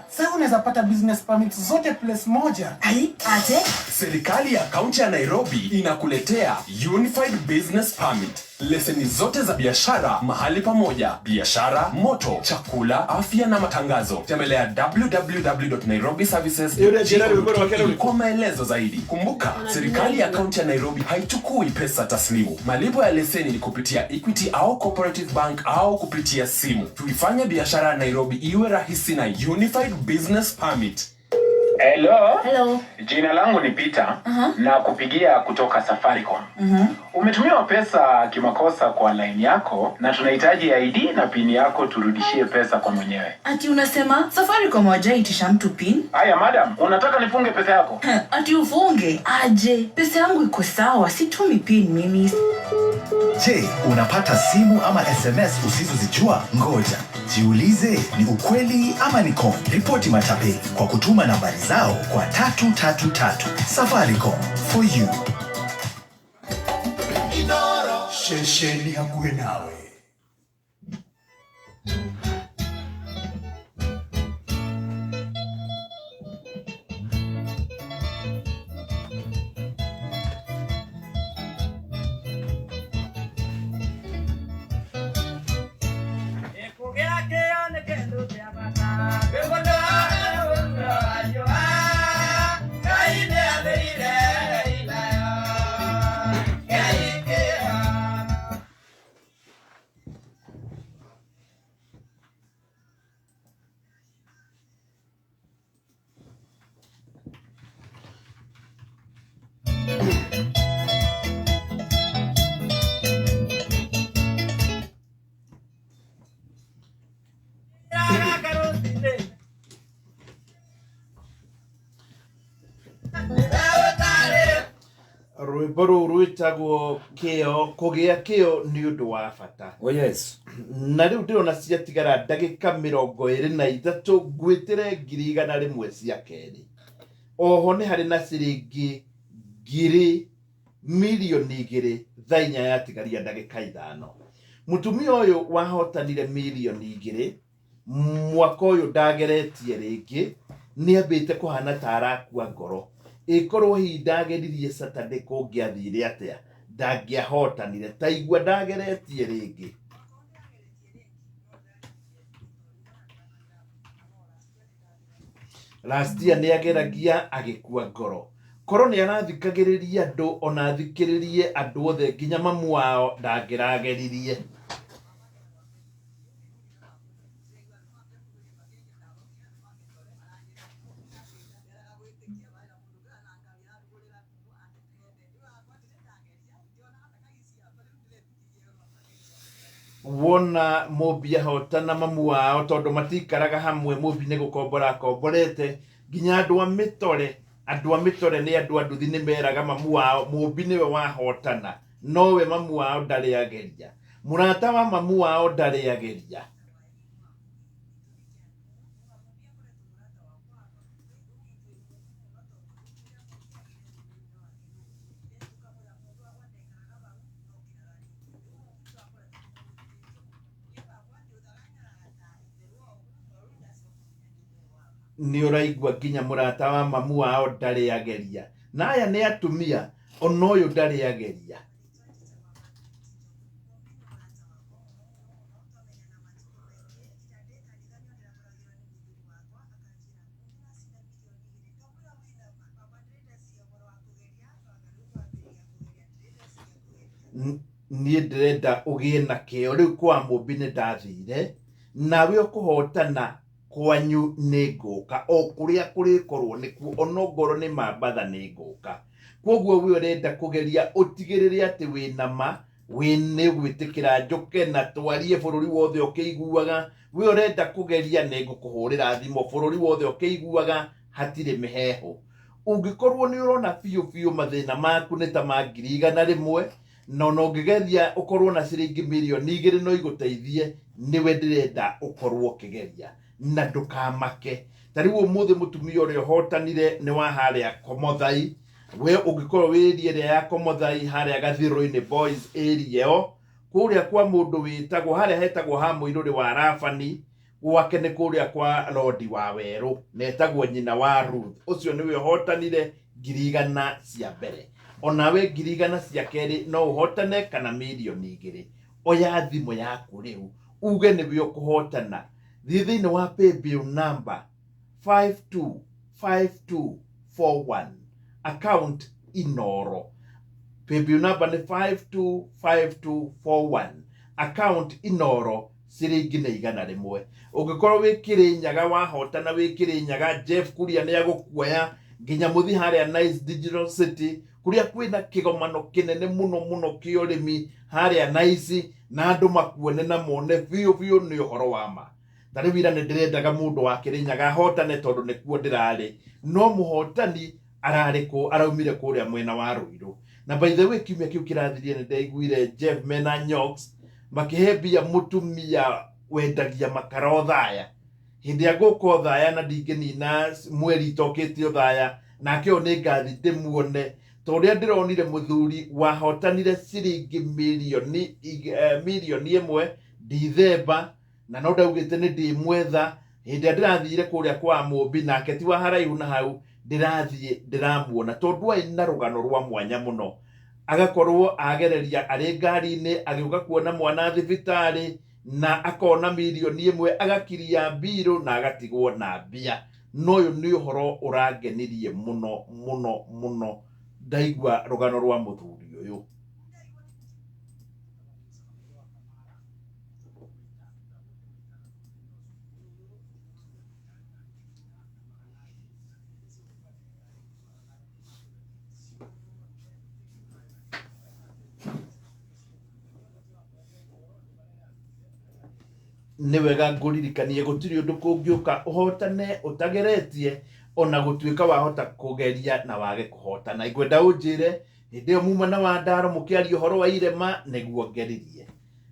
Sasa unaweza pata business permits zote place moja. Ai, aje? Serikali ya kaunti ya Nairobi inakuletea Unified Business Permit. Leseni zote za biashara mahali pamoja: biashara, moto, chakula, afya na matangazo. Tembelea www.nairobiservices.go.ke kwa maelezo zaidi. Kumbuka, serikali ya kaunti ya Nairobi haichukui pesa taslimu. Malipo ya leseni ni kupitia Equity au Cooperative Bank au kupitia simu. Tuifanye biashara ya Nairobi iwe rahisi na Unified Business Permit. Hello. Hello. Jina langu ni Peter na kupigia kutoka Safaricom. Umetumiwa pesa kimakosa kwa line yako na tunahitaji ID na PIN yako turudishie pesa kwa mwenyewe. Ati unasema Safaricom hawajaitisha mtu PIN? Haya madam, unataka nifunge pesa yako? Ati ufunge? Aje, pesa yangu iko sawa, situmi PIN mimi. Je, unapata simu ama SMS usizozijua? Ngoja jiulize, ni ukweli ama ni con? Ripoti matapeli kwa kutuma nambari zao kwa 333. Safaricom for you. Shesheni hakuhe nawe. Rwĩmbo rũu rwĩtagwo kĩo kũgĩa kĩo nĩ ũndũ wa bata. Oh yes. Na rĩu ndĩrona ciatigara ndagĩka 23 ngwĩtĩre 100,000 cia kerĩ. Oho nĩ harĩ na ciringi 2,000,000 thaa 4 yatigaria ndagĩka 5. Mũtumia ũyũ wahotanire 2,000,000 mwaka ũyũ ndageretie rĩngĩ, nĩ ambĩte kũhana ta arakua ngoro. Ĩkorwo hihi ndageririe Saturday kũngĩathire atĩa, ndangĩahotanire. Ta igua ndageretie rĩngĩ. Last year nĩ ageragia agĩkua ngoro. Korwo nĩ arathikagĩrĩria andũ ona athikĩrĩrie andũ othe nginya mamu wao ndangĩrageririe. Wona Mũmbi ahotana mamu wao tondũ matikaraga hamwe, Mũmbi nĩ gũkombora akomborete nginya andũ a mĩtore. Andũ a mĩtore nĩ andũ a nduthi nĩ meraga mamu wao Mũmbi nĩwe wahotana, nowe mamu wao ndarĩ ageria. Mũrata wa mamu wao ndarĩ ageria. Nĩ ũraigua nginya mũrata wa mamu wao ndarĩ ageria. Na aya nĩ atumia, ona ũyũ ndarĩ ageria. Niĩ ndĩrenda ũgĩe na kĩo rĩu kwa Mũmbi nĩ ndathire nawe ũkũhotana kwanyu nĩ ngũka o kũrĩa kũrĩkorwo nĩkuo onongorwo nĩ Mambatha nĩ ngũka. Kwoguo we ũrenda kũgeria ũtigĩrĩre atĩ wĩna ma wĩ nĩ gwĩtĩkĩra njũke na twarie bũrũri wothe ũkĩiguaga. We ũrenda kũgeria nĩ ngũkũhũrĩra thimũ bũrũri wothe ũkĩiguaga, hatirĩ mĩheehũ. Ũngĩkorwo nĩ ũrona biũ biũ mathĩna maku nĩ ta ma 100,000 na ona ũngĩgeria ũkorwo na ciringi 2 mirioni no igũteithie, nĩwe ndĩrenda ũkorwo ũkĩgeria na ndũkamake. Ta rĩu ũmũthĩ mũtumia ũrĩa ũhotanire nĩ wa harĩa Komothai. We ũngĩkorwo wĩ area ĩrĩa ya Komothai harĩa Gathirũ-inĩ Boys area ĩyo, kũrĩa kwa mũndũ wĩtagwo harĩa hetagwo ha mũirũrĩ wa Rabani, gwake nĩ kũrĩa kwa Lodi wa Werũ, na etagwo nyina wa Ruth. Ũcio nĩwe ũhotanire 100,000 cia mbere. Onawe 100,000 cia kerĩ no ũhotane kana 2 mirioni. Oya thimũ yaku rĩu uge nĩwe ũkũhotana. Thiĩ thĩinĩ wa paybill number 525241, account Inoro. Paybill number nĩ 525241, account Inoro, ciringi nĩ 100. Ũngĩkorwo wĩ Kĩrĩnyaga wahotana wĩ Kĩrĩnyaga, Jeff Kuria nĩ agũkuoya nginya mũthi harĩa Nice Digital City kũrĩa kwĩna kĩgomano kĩnene mũno mũno kĩa ũrĩmi harĩa Nice, na andũ makuone na mone biũ biũ nĩ ũhoro wa ma. Ta rĩu ira nĩ ndĩrendaga mũndũ wa Kĩrĩnyaga ahotane tondũ nĩkuo ndĩrarĩ, no mũhotani ararĩ kũ araumire kũrĩa mwena wa Ruiru. Na by the way, kiumia kĩu kĩrathirie nĩ ndaiguire Jeff mena Nyox makĩhe mbia mũtumia wendagia makara Othaya. Hĩndĩ ĩrĩa ngũka Othaya na ndingĩnina mweri itokĩte Othaya, nake ũyũ nĩ ngathi ndĩmuone ta ũrĩa ndĩronire mũthuri wahotanire ciringi 1 mirioni Dithemba, na no ndaugĩte nĩ ndĩmwetha hĩndĩ ĩrĩa ndĩrathire kũrĩa kwa Mũmbi, nake ti wa haraihu na hau ndĩrathiĩ ndĩramuona tondũ arĩ na rũgano rwa mwanya mũno. Agakorwo agereria arĩ ngari-inĩ agĩũka kuona mwana thibitarĩ na akona 1 mirioni agakiria mbirũ na agatigwo na mbia. Na ũyũ nĩ ũhoro ũrangenirie mũno mũno mũno ndaigua rũgano rwa mũthuri ũyũ. Nĩ wega ngũririkanie gũtirĩ ũndũ kũngĩũka ũhotane ũtageretie, ona gũtuĩka wahota kũgeria na wage kũhotana. Ingwenda ũnjĩre hĩndĩ ĩyo muma na Wandaro mũkĩaria ũhoro wa irema nĩguo ngeririe.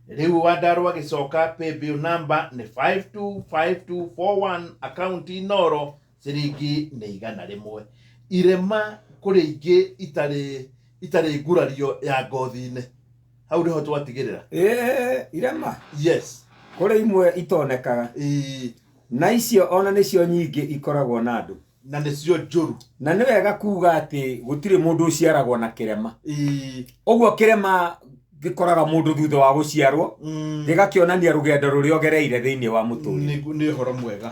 Rĩu Wandaro agĩcoka, paybill number nĩ 525241, account Inoro, ciringi nĩ 100. Irema kũrĩ ingĩ itarĩ ngurario ya ngothi-inĩ, hau nĩho twatigĩrĩra. Ĩĩ, irema. Yes. Kũrĩ imwe itonekaga na icio ona nĩcio nyingĩ ikoragwo na andũ na nĩcio njũru. Na nĩ wega kuga atĩ gũtirĩ mũndũ ũciaragwo na kĩrema. Ũguo kĩrema Gĩkoraga mũndũ thutha wa gũciarwo, gĩgakĩonania rũgendo rũrĩa ũgereire thĩinĩ wa mũtũrĩre. Nĩ ũhoro mwega.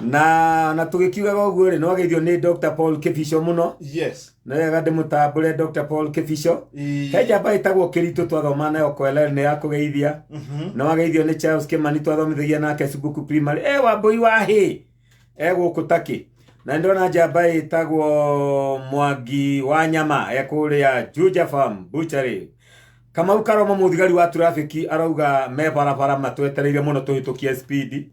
Na tũgĩkiugaga ũguo rĩ, nĩwageithio nĩ Dr. Paul Kĩbico mũno. Nĩ wega ndĩmũtambũre Dr. Paul Kĩbico. He njamba ĩtagwo Kĩritũ twathoma nayo Kwelel nĩ yakũgeithia. Nĩwageithio nĩ Charles Kĩmani twathomithagia nake Subuku Primary. E Wambũi wa hĩ e gũkũ takĩ. Na nĩndona njamba ĩtagwo Mwangi wa Nyama e kũrĩa Juja Farm Butchery. Kamau Karomo mũthigari wa traffic arauga me barabara matwetereire mũno tũhĩtũkie speed.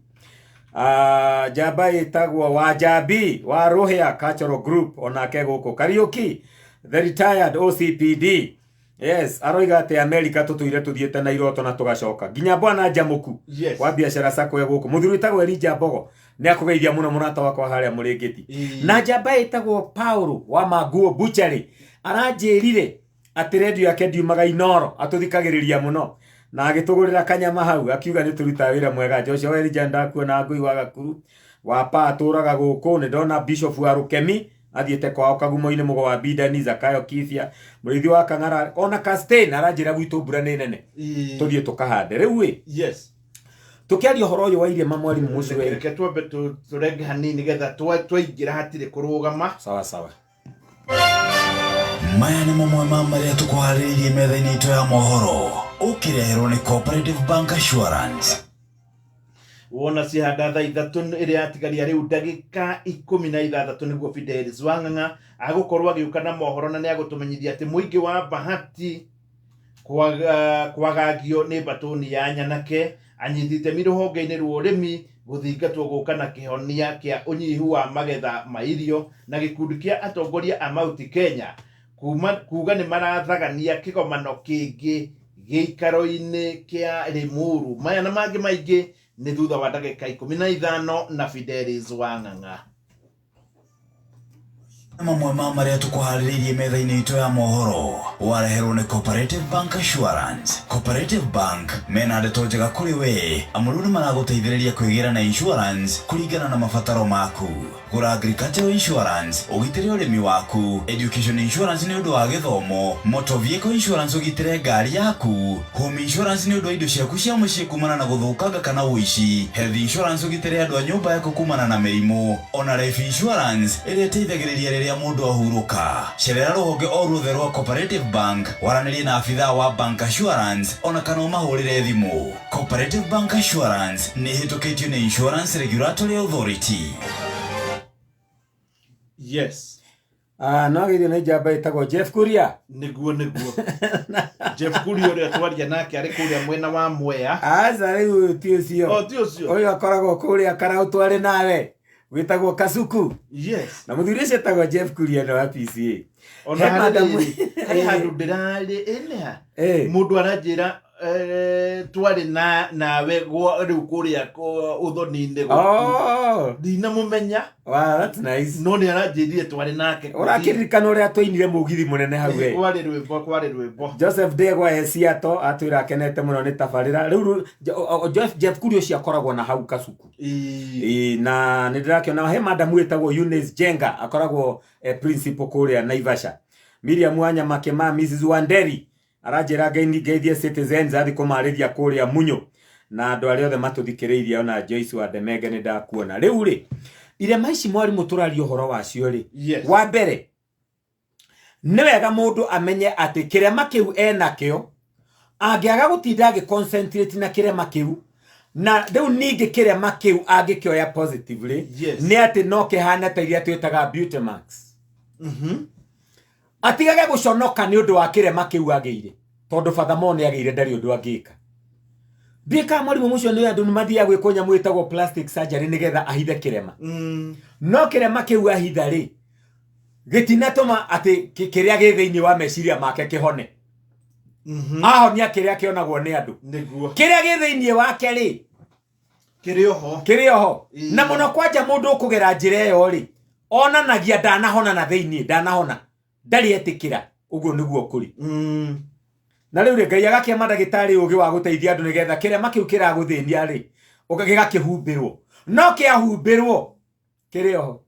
Njamba ĩtagwo Wanjambi wa Rũhĩa Cultural Group onake gũkũ. Kariũki the retired OCPD. Yes, aroiga atĩ America tũtũire tũthiĩte na iroto na tũgacoka. Nginya bwana Njamuku wa biacara sacco e gũkũ. Mũthuri wĩtagwo Elijah Mbogo nĩ akũgeithia mũno mũrata wakwa harĩa Mũrĩngĩti. Na njamba ĩtagwo Paulo wa Manguo Butchery aranjĩrire atĩ redio yake ndiumaga Inoro, atũthikagĩrĩria mũno na agĩtũgũrĩra kanyama hau akiuga nĩ tũrutaga wĩra mwega. Joshua Elijah ndakuona ngui wa Gakuru wa pa atũraga gũkũ. Nĩ ndona Bishop wa Rũkemi athiĩte kwao Kagumo-inĩ, mũgo wa Bidani, Zakayo Kibia, mũrĩithi wa Kang'ara, ona Castain aranjĩra gwitũ mbura nĩ nene, tũthiĩ tũkahande. Rĩu ĩ tũkĩaria ũhoro ũyũ wa irĩma, mwarimũ mũcwe, Reke twambe tũrenge hanini nĩgetha twaingĩra hatirĩ kũrũgama. Sawa sawa. Maya nĩ mamwe ma marĩa tũkũharĩrĩirie metha-inĩ itũ ya mohoro, ũkĩreherwo nĩ Cooperative Bank Assurance. Wona cihanda thaa 3 ĩrĩa yatigaria rĩu ndagĩka 16 nĩguo Fidelis Wang'ang'a agũkorwo agĩũka na mohoro, na nĩ agũtũmenyithia atĩ mũingĩ wa Bahati kwagagio nĩ mbatũni ya nyanake, anyiti itemi rũhonge-inĩ rwa ũrĩmi gũthingatwo gũka na kĩhonia kĩa ũnyihu wa magetha ma irio, na gĩkundi kĩa atongoria a Mount Kenya kuga nĩ marathagania kĩgomano kĩngĩ gĩikaro-inĩ kĩa Limuru. Maya na mangĩ maingĩ nĩ thutha wa ndagĩka 15 na Fidelis Wang'ang'a. Mamwe ma marĩa tũkũharĩrĩirie metha-inĩ itũ ya mohoro wareherwo nĩ Cooperative Bank Assurance. Cooperative Bank mena ndeto njega kũrĩ we, amu rĩu nĩ maragũteithĩrĩria kwĩgĩra na insurance kũringana na mabataro maku. Gũra agricultural insurance ũgitĩre ũrĩmi waku, education insurance nĩ ũndũ wa gĩthomo, motor vehicle insurance ũgitĩre ngari yaku, home insurance nĩ ũndũ wa indo ciaku cia mũciĩ kumana na gũthũkanga kana ũici, health insurance ũgitĩre andũ a nyũmba yaku kumana na mĩrimũ, ona life insurance ĩrĩa ĩteithagĩrĩria rĩrĩa mũndũ ahurũka. Cerera rũhonge o ruothe rwa Cooperative Bank waranĩrie na abithaa wa bank assurance ona kana ũmahũrĩre thimũ. Cooperative Bank Assurance nĩ ĩhĩtũkĩtio nĩ Insurance Regulatory Authority. Yes. No agĩthio nĩ njamba ĩtagwo Jeff Kuria. Nĩguo nĩguo. Jeff Kuria ũrĩa twaria nake arĩ kũrĩa mwena wa Mwea. Aca rĩu ũyũ ti ũcio. O ti ũcio. Ũyũ akoragwo kũrĩa Karau twarĩ nawe. Wĩtagwo Kasuku. Yes. Na mũthuri ũcio etagwo Jeff Kuria nĩ wa PCA. Ona He harĩ madamu- rĩrĩ, harĩ handũ ndĩrarĩ ĩnĩa. Mũndũ aranjĩra twarĩ na nawe rĩu kũrĩa ũthoni-inĩ gwaku. Ndinamũmenya. Wow, that's nice. No nĩ aranjĩrire twarĩ nake. Ũrakĩririkana ũrĩa twainire mũgithi mũnene hau we? Kwarĩ rwĩmbo, kwarĩ rwĩmbo. Joseph Ndegwa e Seattle atwĩra akenete mũno nĩ tabarĩra. Rĩu Jeff Kuria ũcio akoragwo na hau Kasuku. Ĩĩ, na nĩ ndĩrakĩona he madamu wĩtagwo Eunice Jenga akoragwo principal kũrĩa Naivasha. Miriam Wanyama Kĩma, Mrs Wanderi aranjĩra ngeithie Citizens athi kũmarĩria kũrĩa Munyũ, na andũ arĩa othe matũthikĩrĩirie, ona Joyce wa Ndemenge nĩ ndakuona. Rĩu rĩ, irema ici mwarimũ tũraria ũhoro wacio rĩ, wa mbere nĩ wega mũndũ amenye atĩ kĩrema kĩu enakĩo angĩaga gũtinda agĩ concentrate na kĩrema kĩu, na rĩu ningĩ kĩrema kĩu angĩkĩoya positively, nĩ atĩ no kĩhane ta iria twĩtaga beauty marks. Atigage gũconoka nĩ ũndũ wa kĩrema kĩu agĩire, tondũ Father Mo nĩ agĩire ndarĩ ũndũ angĩka. Ndiĩkaga mwarimũ mũcio nĩ andũ nĩ mathiaga gwĩkwo nyamũ ĩtagwo plastic surgery nĩgetha ahithe kĩrema. No kĩrema kĩu ahitha rĩ, gĩtinatũma atĩ kĩrĩa gĩ thĩinĩ wa meciria make kĩhone. Ahonia kĩrĩa kĩonagwo nĩ andũ. Kĩrĩa gĩ thĩinĩ wake rĩ, Kĩrĩ oho. Kĩrĩ oho. Na mũno kwanja mũndũ ũkũgera njĩra ĩyo rĩ, onanagia ndanahona na thĩinĩ, ndanahona. Ndarĩ etĩkĩra. Ũguo nĩguo kũrĩ. Na rĩu rĩ, Ngai agakĩama ndagĩtarĩ ũgĩ wa gũteithia andũ nĩgetha kĩrema kĩu kĩragũthĩnia rĩ, gĩgakĩhumbĩrwo. No kĩahumbĩrwo, kĩrĩ oho.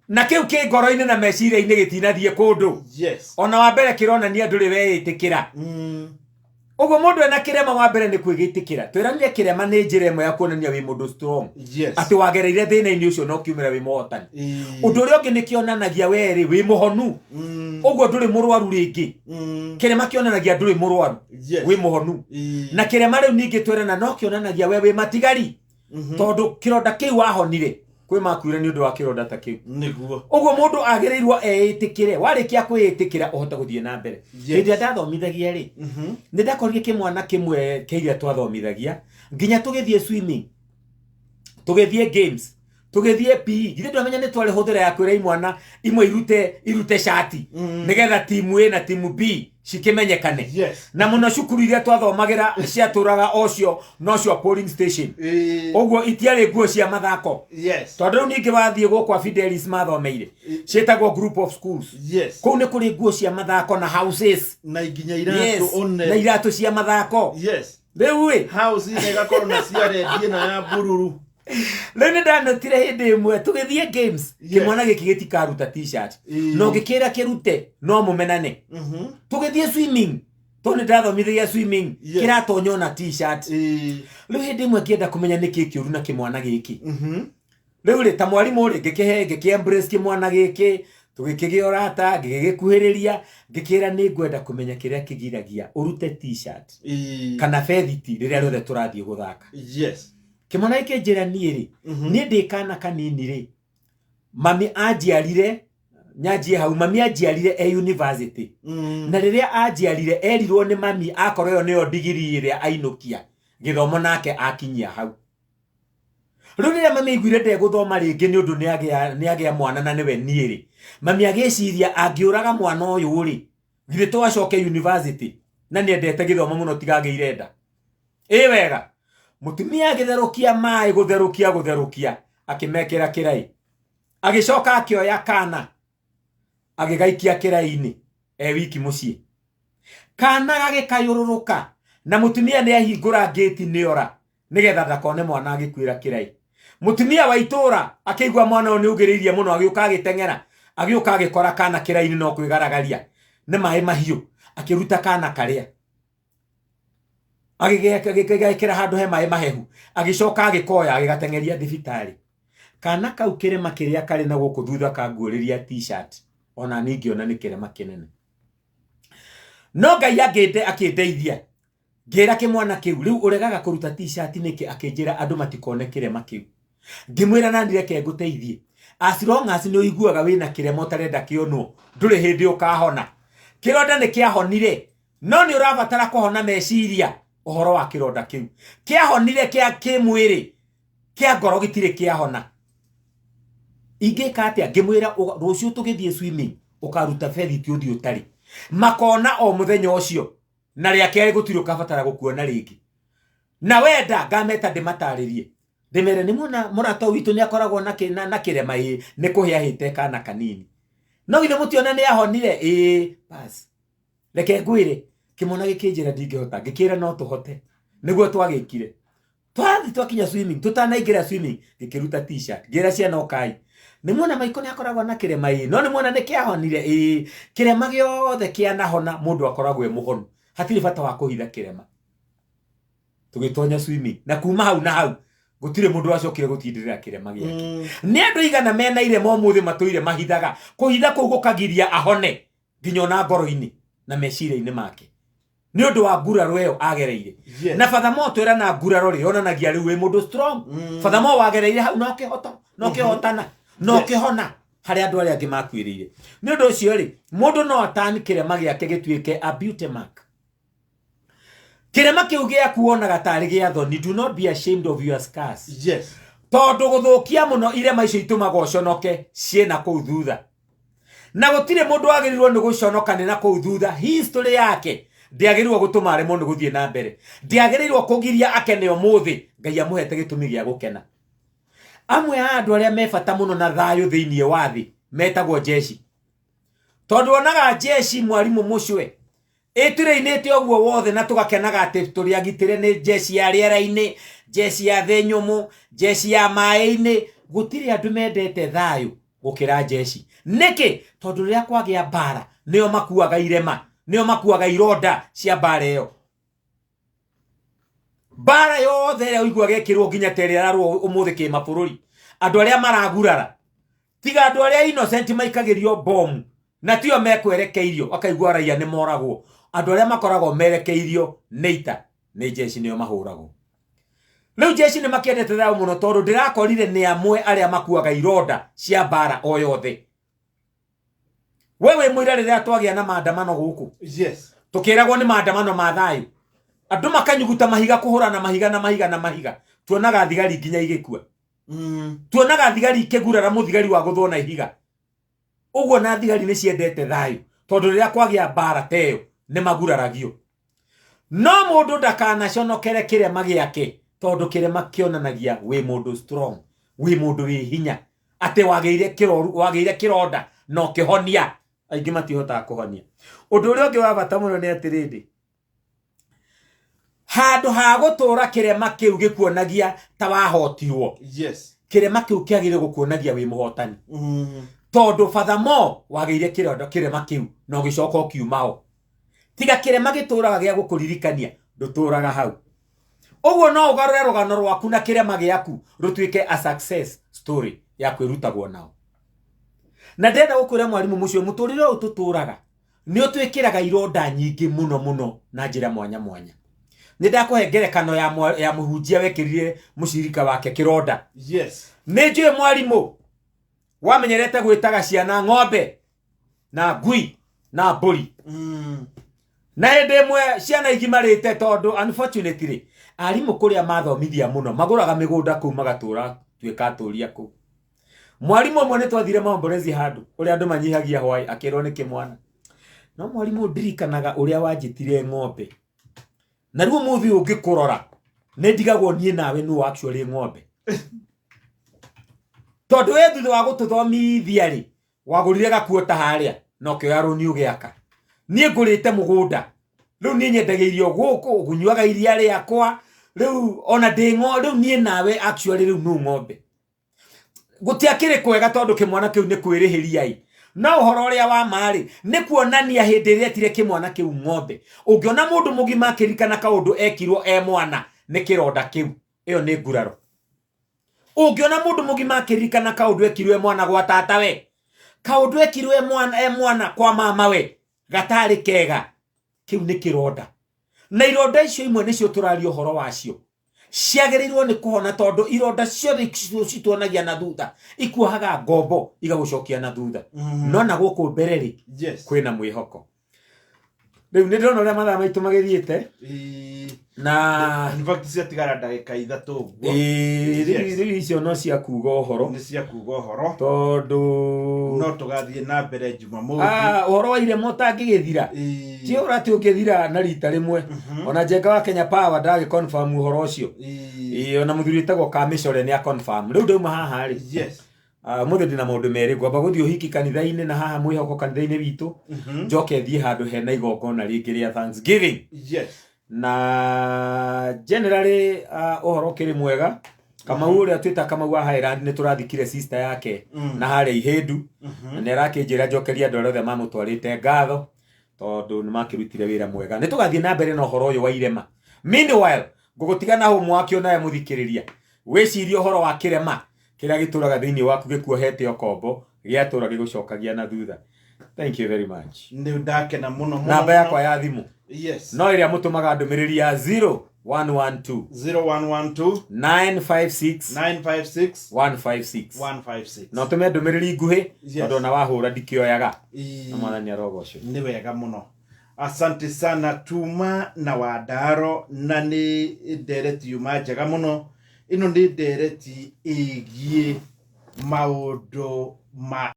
Na kĩu kĩ ngoro-inĩ na meciria-inĩ gĩtinathiĩ kũndũ. Ona wa mbere kĩronania ndũrĩ weĩtĩkĩra. Ũguo mũndũ ena kĩrema wa mbere nĩ kwĩgĩtĩkĩra. Twĩranire kĩrema nĩ njĩra ĩmwe ya kuonania wĩ mũndũ strong. Yes. Atĩ wagereire thĩna-inĩ ũcio na ũkiumĩra wĩ mũhotani. Ĩĩ. Ũndũ ũrĩa ũngĩ nĩ kĩonanagia we rĩ wĩ mũhonu. Ũguo ndũrĩ mũrwaru rĩngĩ. Kĩrema kĩonanagia ndũrĩ mũrwaru. Yes. Wĩ mũhonu. Ĩĩ. Na kĩrema rĩu ningĩ twerana no kĩonanagia we wĩ matigari. Tondũ kĩronda kĩu wahonire kwĩ makuire nĩ ũndũ wa kĩronda ta kĩu. Nĩguo. Ũguo mũndũ agĩrĩirwo eĩtĩkĩre. Warĩkia kwĩĩtĩkĩra ũhote gũthiĩ na mbere. Yes. Hĩndĩ ĩrĩa ndathomithagia rĩ, nĩ ndakorire kĩmwana kĩmwe kĩa iria twathomithagia nginya tũgĩthiĩ swimming, tũgĩthiĩ games, tũgĩthiĩ PE. Githĩ ndwamenya nĩ twarĩ hũthĩra ya kwĩra imwana imwe irute cati nĩgetha timu A na timu B cikĩmenyekane. Yes. Na mũno cukuru iria twathomagĩra ciatũraga ocio nocio polling station. Ũguo itiarĩ nguo cia mathako. Yes. Tondũ rĩu ningĩ wathiĩ gũkũ a Fidelis mathomeire ciĩtagwo group of schools. Yes. Kũu nĩ kũrĩ nguo cia mathako na houses. Na nginya iratũ Yes. one. Na iratũ cia mathako. Yes. Rĩu ĩ. House ĩno ĩgakorwo na cia rendi ĩno ya bururu. Rĩu nĩ ndanotire hĩndĩ ĩmwe tũgĩthiĩ games kĩmwana gĩkĩ gĩtikaruta t-shirt. Na ũngĩkĩra kĩrute no mũmenane. Tũgĩthiĩ swimming tondũ nĩ ndathomithagia swimming kĩratonya ona t-shirt. Rĩu hĩndĩ ĩmwe ngĩenda kũmenya nĩkĩ kĩũru na kĩmwana gĩkĩ. Rĩu rĩ ta mwarimũ rĩ ngĩkĩhe ngĩkĩ embrace kĩmwana gĩkĩ tũgĩkĩgĩa ũrata ngĩgĩgĩkuhĩrĩria ngĩkĩra nĩ ngwenda kũmenya kĩrĩa kĩgiragia ũrute t-shirt kana bethiti rĩrĩa rĩothe tũrathiĩ gũthaka. Yes. Kĩmwana gĩkĩ njĩra niĩ rĩ niĩ ndĩ kana kanini rĩ mami anjiarire nyanjie hau mami anjiarire e university na rĩrĩa anjiarire erirwo nĩ mami akorwo ĩyo nĩyo ndigiri ĩrĩa ainũkia gĩthomo nake akinyia hau. Rĩu rĩrĩa mami aiguire ndegũthoma rĩngĩ nĩ ũndũ nĩagĩa mwana na nĩwe niĩ rĩ mami agĩciria angĩũraga mwana ũyũ rĩ githĩ to acoke university na nĩendete gĩthomo mũno tiga agĩire nda. Ĩ wega. Mũtumia agĩtherũkia maĩ gũtherũkia gũtherũkia akĩmekĩra kĩrai. Agĩcoka akĩoya kana agĩgaikia kĩrai-inĩ e wiki mũciĩ. Kana gagĩkayũrũrũka na mũtumia nĩ ahingũra ngĩti nĩora nĩgetha ndakone mwana agĩkuĩra kĩrai. Mũtumia wa itũra akĩigua mwana ũyũ nĩaugĩrĩirie mũno agĩũka agĩteng'era agĩũka agĩkora kana kĩrai-inĩ no kwĩgaragaria nĩ maĩ mahiũ akĩruta kana karĩa agĩgekĩra handũ he maĩ mahehu agĩcoka agĩkoya agĩgateng'eria thibitarĩ. Kana kau kĩrema kĩrĩa karĩ na gũkũ thutha kanguũrĩria t-shirt ona niĩ ngĩona nĩ kĩrema kĩnene. No Ngai akĩndeithia ngĩra kĩmwana kĩu rĩu ũregaga kũruta t-shirt nĩkĩ akĩnjĩra andũ matikone kĩrema kĩu. Ngĩmwĩra nani reke ngũteithie. As long as nĩ ũiguaga wĩna kĩrema ũtarenda kĩonwo ndũrĩ hĩndĩ ũkahona. Kĩronda nĩ kĩahonire no nĩ ũrabatara kũhona meciria ũhoro wa kĩronda kĩu. Kĩahonire kĩa kĩmwĩrĩ kĩa ngoro gĩtirĩ kĩahona. Ingĩka atĩa? Ngĩmwĩra rũciũ tũgĩthiĩ swimming ũkaruta bethiti ũthiĩ ũtarĩ. Makona o mũthenya ũcio na rĩa kerĩ gũtirĩ ũkabatara gũkuona rĩngĩ. Na wenda ngameta ndĩmatarĩrie. Ndĩmere nĩ muona mũrata witũ nĩ akoragwo na kĩrema ĩ nĩ kũhĩa hĩte kana kanini. No githĩ mũtiona nĩ ahonire ĩ bas. Reke ngwĩre kĩmwana gĩkĩnjĩra ndingĩhota ngĩkĩra no tũhote. Nĩguo twagĩkire. Twathiĩ twakinya swimming tũtanaingĩra swimming ngĩkĩruta t-shirt ngĩra ciana ũkai. Nĩ muona Maiko nĩ akoragwo na kĩrema ĩ no nĩ muona nĩ kĩahonire ĩ kĩrema gĩothe kĩanahona mũndũ akoragwo e mũhonu. Hatirĩ bata wa kũhitha kĩrema. Tũgĩtonya swimming na kuma hau na hau gũtirĩ mũndũ wacokire gũtindĩrĩra kĩrema gĩake. Nĩ andũ igana mena irema ũmũthĩ matũire mahithaga. Kũhitha kũu gũkagiria ahone nginya ona ngoro-inĩ na meciria-inĩ make. Nĩ ũndũ wa nguraro ĩyo agereire. Na Father Mo twĩra na nguraro rĩ yonanagia rĩu wĩ mũndũ strong. Father Mo wagereire hau na ũkĩhota, na ũkĩhotana, na ũkĩhona harĩa andũ arĩa angĩ makuĩrĩire. Nĩ ũndũ ũcio rĩ, mũndũ no atani kĩrema gĩake gĩtuĩke a beauty mark. Kĩrema kĩu gĩaku wonaga tarĩ gĩa thoni. Do not be ashamed of your scars. Yes. Tondũ gũthũkia mũno irema icio itũmaga ũconoke ciĩna kũu thutha. Na gũtirĩ mũndũ wagĩrĩirwo nĩ gũconoka nĩ na kũu thutha. History yake ndĩagĩrĩirwo gũtũma aremwo nĩ gũthiĩ na mbere. Ndĩagĩrĩirwo kũgiria akene ũmũthĩ. Ngai amũhete gĩtũmi gĩa gũkena. Amwe a andũ arĩa me bata mũno na thayũ thĩinĩ wa thĩ metagwo jeshi. Tondũ onaga jeshi mwarimũ mũcwe ĩtũrĩinĩte ũguo wothe na tũgakenaga atĩ tũrĩ agitĩre nĩ jeshi ya rĩera-inĩ, jeshi ya thĩ nyũmũ, jeshi ya maĩ-inĩ. Gũtirĩ andũ mendete thayũ gũkĩra jeshi. Nĩkĩ? Tondũ rĩrĩa kwagĩa mbara nĩo makuaga irema, nĩo makuaga ironda cia mbara ĩyo. Mbara yothe ĩrĩa ũiguaga ĩkĩrwo nginya ta ĩrĩa ĩrarũo ũmũthĩ kĩmabũrũri, andũ arĩa maragurara, tiga andũ arĩa innocent maikagĩrio bomu na tio mekwerekeirio, akaigua raia nĩ moragwo. Andũ arĩa makoragwo merekeirio nĩ ita, nĩ jeshi, nĩo mahũragwo. Rĩu jeshi nĩ makĩendete thayũ mũno, tondũ ndĩrakorire nĩ amwe arĩa makuaga ironda cia mbara o yothe. We wĩ mũira rĩrĩa twagĩa na maandamano gũkũ, tũkĩragwo nĩ maandamano ma thayũ, andũ makanyuguta mahiga, kũhũrana mahiga na mahiga na mahiga. Tuonaga thigari nginya igĩkua, tuonaga thigari ikĩgurara, mũthigari wa gũthwo na ihiga ũguo. Na thigari nĩ ciendete thayũ, tondũ rĩrĩa kwagĩa mbara ta ĩyo nĩ maguraragio. No mũndũ ndakanaconokere kĩrema gĩake, tondũ kĩrema kĩonanagia wĩ mũndũ strong, wĩ mũndũ wĩ hinya, atĩ wagĩire kĩroru, wagĩire kĩronda na ũkĩhonia. Aingĩ matihotaga kũhonia. Ũndũ ũrĩa ũngĩ wa bata mũno nĩ atĩrĩrĩ, handũ ha gũtũra kĩrema kĩu gĩkuonagia ta wahotirwo, kĩrema kĩu kĩagĩrĩire gũkuonagia wĩ mũhotani, tondũ furthermore wagĩire kĩronda kĩrema kĩu na ũgĩcoka ũkiumao. Tiga kĩrema gĩtũraga gĩa gũkũririkania, ndũtũraga hau ũguo. No ũgarũre rũgano rwaku na kĩrema gĩaku rũtuĩke a success story ya kwĩrutagwo nao. Na ndĩrenda gũkwĩra mwarimũ mũcio, mũtũrĩre ũyũ tũtũraga nĩ ũtwĩkĩraga ironda nyingĩ mũno mũno na njĩra mwanya mwanya. Nĩ ndakũhe ngerekano ya mũhunjia wekĩrire mũcirika wake kĩronda. Nĩ njũĩ mwarimũ wamenyerete gwĩtaga ciana ng'ombe na ngui na mbũri, na hĩndĩ ĩmwe ciana igimarĩte, tondũ unfortunately arimũ kũrĩa mathomithia mũno magũraga mĩgũnda kũu, magatũra tuĩka atũria kũu. Mwarimũ ũmwe nĩ twathire maombolezi handũ ũrĩa andũ manyihagia hwaĩ, akĩrwo nĩ kĩmwana. No mwarimũ, ndirikanaga ũrĩa wanjĩtire ng'ombe, na rĩu ũmũthĩ ũyũ ngĩkũrora nĩ ndigagwo niĩ nawe nũ actually ng'ombe, tondũ we thutha wa gũtũthomithia rĩ, wagũrire gakuo ta harĩa na ũkĩoya rũni ũgĩaka. Niĩ ngũrĩte mũgũnda, rĩu niĩ nyendagia irio gũkũ, ũnyuaga iria rĩakwa, rĩu ona ndĩ ng'o rĩu niĩ nawe actually rĩu nũ ng'ombe? Gũtiakĩrĩ kwega, tondũ kĩmwana kĩu nĩ kwĩrĩhĩria ĩ. No ũhoro ũrĩa wa ma rĩ, nĩ kuonania hĩndĩ ĩrĩa etire kĩmwana kĩu ng'ombe. Ũngĩona mũndũ mũgima akĩririkana kaũndũ ekirwo e mwana, nĩ kĩronda kĩu, ĩyo nĩ nguraro. Ũngĩona mũndũ mũgima akĩririkana kaũndũ ekirwo e mwana gwa tata we, kaũndũ ekirwo e mwana kwa mama we gatarĩ kega, kĩu nĩ kĩronda. Na ironda icio imwe nĩcio tũraria ũhoro wacio, ciagĩrĩirwo nĩ kũhona, tondũ ironda ciothe cituonagia na thutha, ikuohaga ngombo igagũcokia na thutha. No na gũkũ mbere rĩ, kwĩna mwĩhoko. Rĩu nĩ ndĩrona ũrĩa mathaa maitũ magĩthiĩte na In fact ciatigara ndagĩka 3 ũguo. Ĩĩ, rĩu icio no cia kuga ũhoro. Nĩ cia kuga ũhoro. Tondũ no tũgathiĩ na mbere Jumamothi. Ah, ũhoro wa irema ũtangĩgĩthira, ti ũhoro atĩ ũngĩthira na rita rĩmwe. Ona Njenga wa Kenya Power ndagĩ confirm ũhoro ũcio. Ĩĩ, ona mũthuri wĩtagwo Kamĩcore nĩ a confirm. Rĩu ndauma haha rĩ, ũmũthĩ ndĩna maũndũ merĩ. Ngwamba gũthiĩ ũhiki kanitha-inĩ na haha mwĩhoko kanitha-inĩ witũ, njoke thiĩ handũ hena igongona rĩngĩ rĩa Thanksgiving. Na generally ũhoro ũkĩrĩ mwega. Kamau ũrĩa twĩta Kamau wa Highland, nĩ tũrathikire sister yake na harĩa Ihĩndu, na nĩ arakĩnjĩra njokerie andũ arĩa othe mamũtwarĩte ngatho, tondũ nĩ makĩrutire wĩra mwega. Nĩ tũgathiĩ na mbere na ũhoro ũyũ wa irema. Meanwhile, ngũgũtiga na homework onawe mũthikĩrĩria, wĩcirie ũhoro wa kĩrema kĩrĩa gĩtũraga thĩinĩ waku gĩkuohete ũkombo, gĩatũra gĩgũcokagia na thutha. Thank you very much. Nĩ ndakena mũno mũno. Namba yakwa ya thimũ, no ĩrĩa mũtũmaga ndũmĩrĩri ya 0112 0112 956 956 156. 156. Na ũtũme ndũmĩrĩri nguhĩ, tondũ ona wahũra ndikĩoyaga. Ii. Na Mwathani arogocwo. Nĩ wega mũno, asante sana. Tuma na Wandaro, na nĩ ndereti yuma njega mũno. Ĩno nĩ ndereti ĩgiĩ maũndũ ma